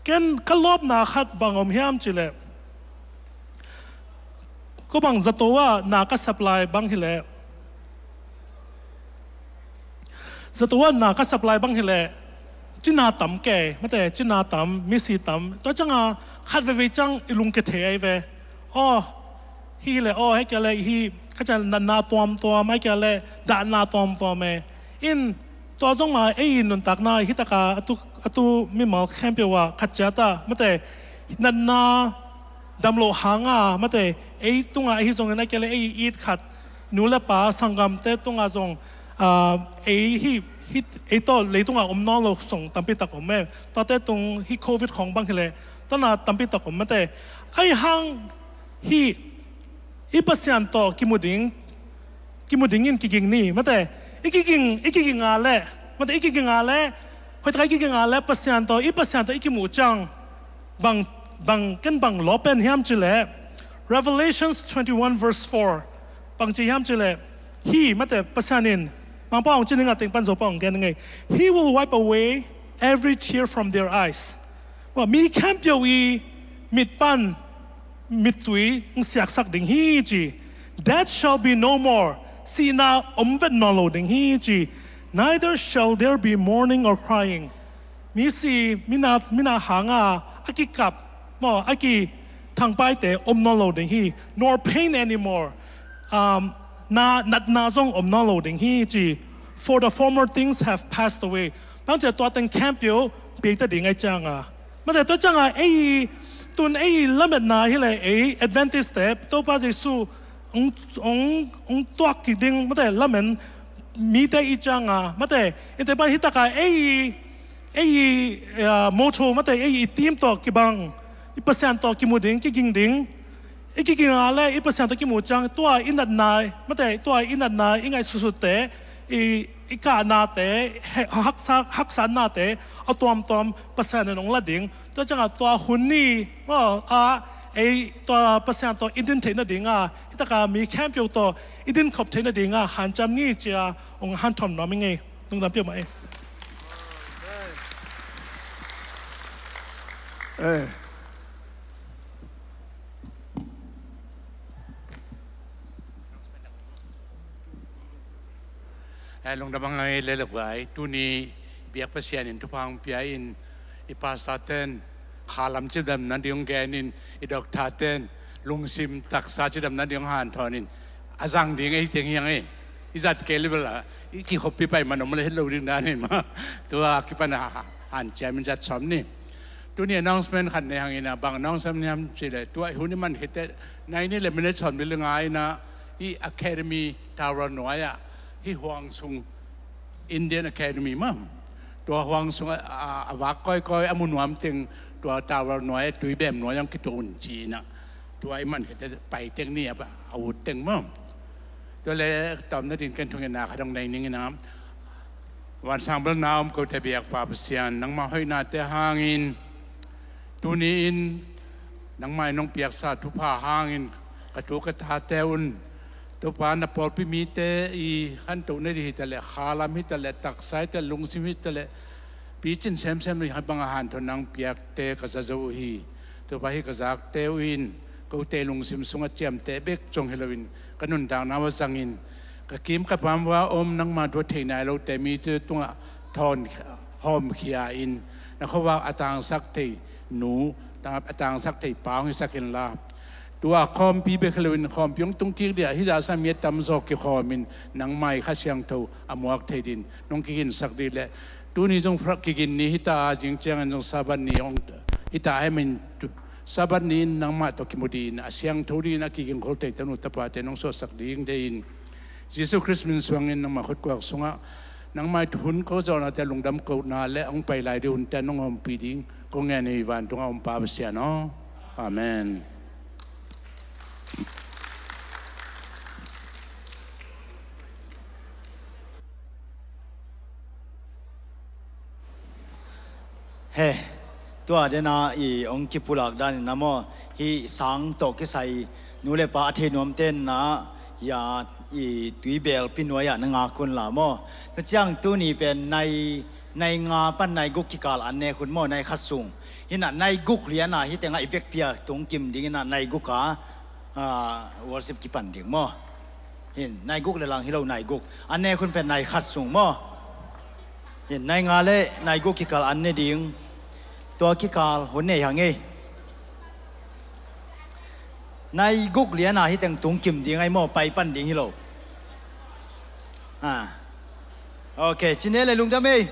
ken ka lawpna khat bang om hiam cihleh, ko bang zato ah na ka sep lai bang hileh, zato ah na ka sep lai bang hileh, cina tam kei, mate, cina tam, misi tam. Tua cianga khat veivei ciang i lungkia thei ai ve. Aw, hi hileh, aw, hei kia le hi, ka ciang natna tuamtuam, hei kia le dahna tuamtuam e. In, tua zong ma ei nuntakna hi taka a tu, a tu mimal khempeuh ah khat ciat ah, mate, natna dam loh hanga, mate, ei tunga ahi zongin a kia le ei it khat, nu le pa sanggamte tunga zong, ah, ei hi, hi, ei tawh leitunga om nawn lo song tampi tak om e. Tuate tung hi covid khawng bang hileh, tuana tampi tak om, mate. Ahi hang hi i Pasian tawh kimu ding, kimu dingin kiging ni. Mate, i kiging, i kiging a le, mate, i kiging a le, hoihtak a i kiging a le Pasian tawh, i Pasian tawh i kimu ciang, bang, bang, ken bang law pen hiam ci le, Revelations twenty-one verse four, bang ci hiam ci le, hi, mate, Pasian in, Mangpau hong ci ning a, teng pan Zopau hong gen ning ei. "He will wipe away every tear from their eyes." Mah, mi khempeuh i mit pan mittui hong siaksak ding hi ci. "Death shall be no more." Sihna om vet nawn lo ding hi ci. "Neither shall there be mourning or crying." Mi si, mi na, mi na hang a, a kikap, mah, a kithangpaite om nawn lo ding hi. "Nor pain anymore." Um, na, natna zong om nawn lo ding hi ci. "For the former things have passed away." Bang ci a, tua teng khempeuh piak ta ding ahih ciang a. Mate, tua ciang a, ei, tun ei lametna hi le, ei Adventist te, Topa Jesu hong, hong, hong tuak kik ding, mate, lamen mite i ciang a, mate, i te pa hi tak a, ei, ei, ah, motto, mate, ei i theme tawh kibang, i Pasian tawh kimu ding, kiging ding, i kiging a le, i Pasian tawh kimu ciang, tua i natna, mate, tua i natna, i ngaihsutsutte, i, i kahnate, he, haksa, haksatnate, a tuamtuam Pasian in hong la ding. Tua ciang a, tua hun ni, mah, a, ei, tua Pasian tawh i din theih nading a, hi tak a mi khempeuh tawh i din khop theih nading a, hanciam ni ci a, hong hanthawn nuam ing ei. Lungdam peuhmah ei. Eh. Eh, lungdam a ngai le le guai, tuni biak Pasian in thupha hong pia in, i pastor ten khalam cidam nading hong gen in, i doctor ten lungsim taksa cidam nading hong hanthawn in, a zang ding ei teng hi hang ei. I zat kei le bel a, i kikhoppi pai man om le het lo ding dan hi mah. Tua kipan a hanciam in zat sawm ni. Tuni announcement khat nei hang in a, bang announcement hiam ci le, tua hun i man khit teh, nai ni le minute sawm ni le nga in a, i Academy Tower nuai ah, hih huang sung Indian Academy mah, tua huang sung a, a, a vak kawikawi a mu nuam teng, tua tower nuai ah, Tuibem nuai ah hong kituh un ci in a, tua i man khit teh pai teng ni a, a ut teng mah. Tua le tawm nading ken thungetna khat hong nei ning in a, vansang belna om kote biakpa Pasian, nangmah hoihnate hangin, tuni in nangmah in hong piaksa thupha hangin ka tu ka tate un, Topa, na pawlpi mite i khantoh nading hi ta le, khalam hi ta le, taksa hi ta le, lungsim hi ta le, picin semsem nading hi bang a hanthawn nang piakte ka za zo uh hi. Topa, hih ka zakte uh in kote lungsim sungah ciamteh bek zong hi loin, ka nuntakna uh a zangin, ka kim ka pam uh a om nangma thu a thei nai lote mite tungah thawn hawmkhia in, na khuavak a tangsak thei nu, ta-, a tangsak thei pa hong hisak inla, tua khawmpi bek hi loin khawmpi hong tungkik ding a, hih zahsa mi a tamzaw kikhawmin nangmah i Kha Siangtho a muak thei dingin nong kiginsak ding le, tuni zong Fri-, kigin ni hi ta a, zing ciangin zong Sabbath ni hong hi ta ahih manin tu-, Sabbath ni-in nangmah tawh kimu dingin, a siangtho dingin a kigin khol thei tanu tapate nong suahsak ding deih in, Jesu Khrist min suangin nangmah khutkuak sungah nangmah i hun ko zawhnate lungdam kohna le hong pai lai ding hunte nong ompih ding kong ngen hi, vantungah om Pa Pasian aw. Amen. He, tua dena i hong kipulak danin a maw, hih sang tawh kisai nu le pa a thei nuamte na, hia, i Tuibel pi nuai ah na ngak un la maw. Tua ciang tuni pen nai, nai nga pan nai guk kikal an nek un maw, nai khat sung. Hi na nai guk lian a hih tengah i vekpi a tung kim ding hi na, nai guk a, ah, worship kipan ding maw. Hin, nai guk le lang hi lo, nai guk. An nek un pen nai khat sung maw. Hin, nai nga le nai guk kikal an ne ding. Tua kikal hun nei hang ei. Nai guk lian a hih teng tung kim ding ahi maw, pai pan ding hi lo. Ah. Ok, ci ne le lungdam ei.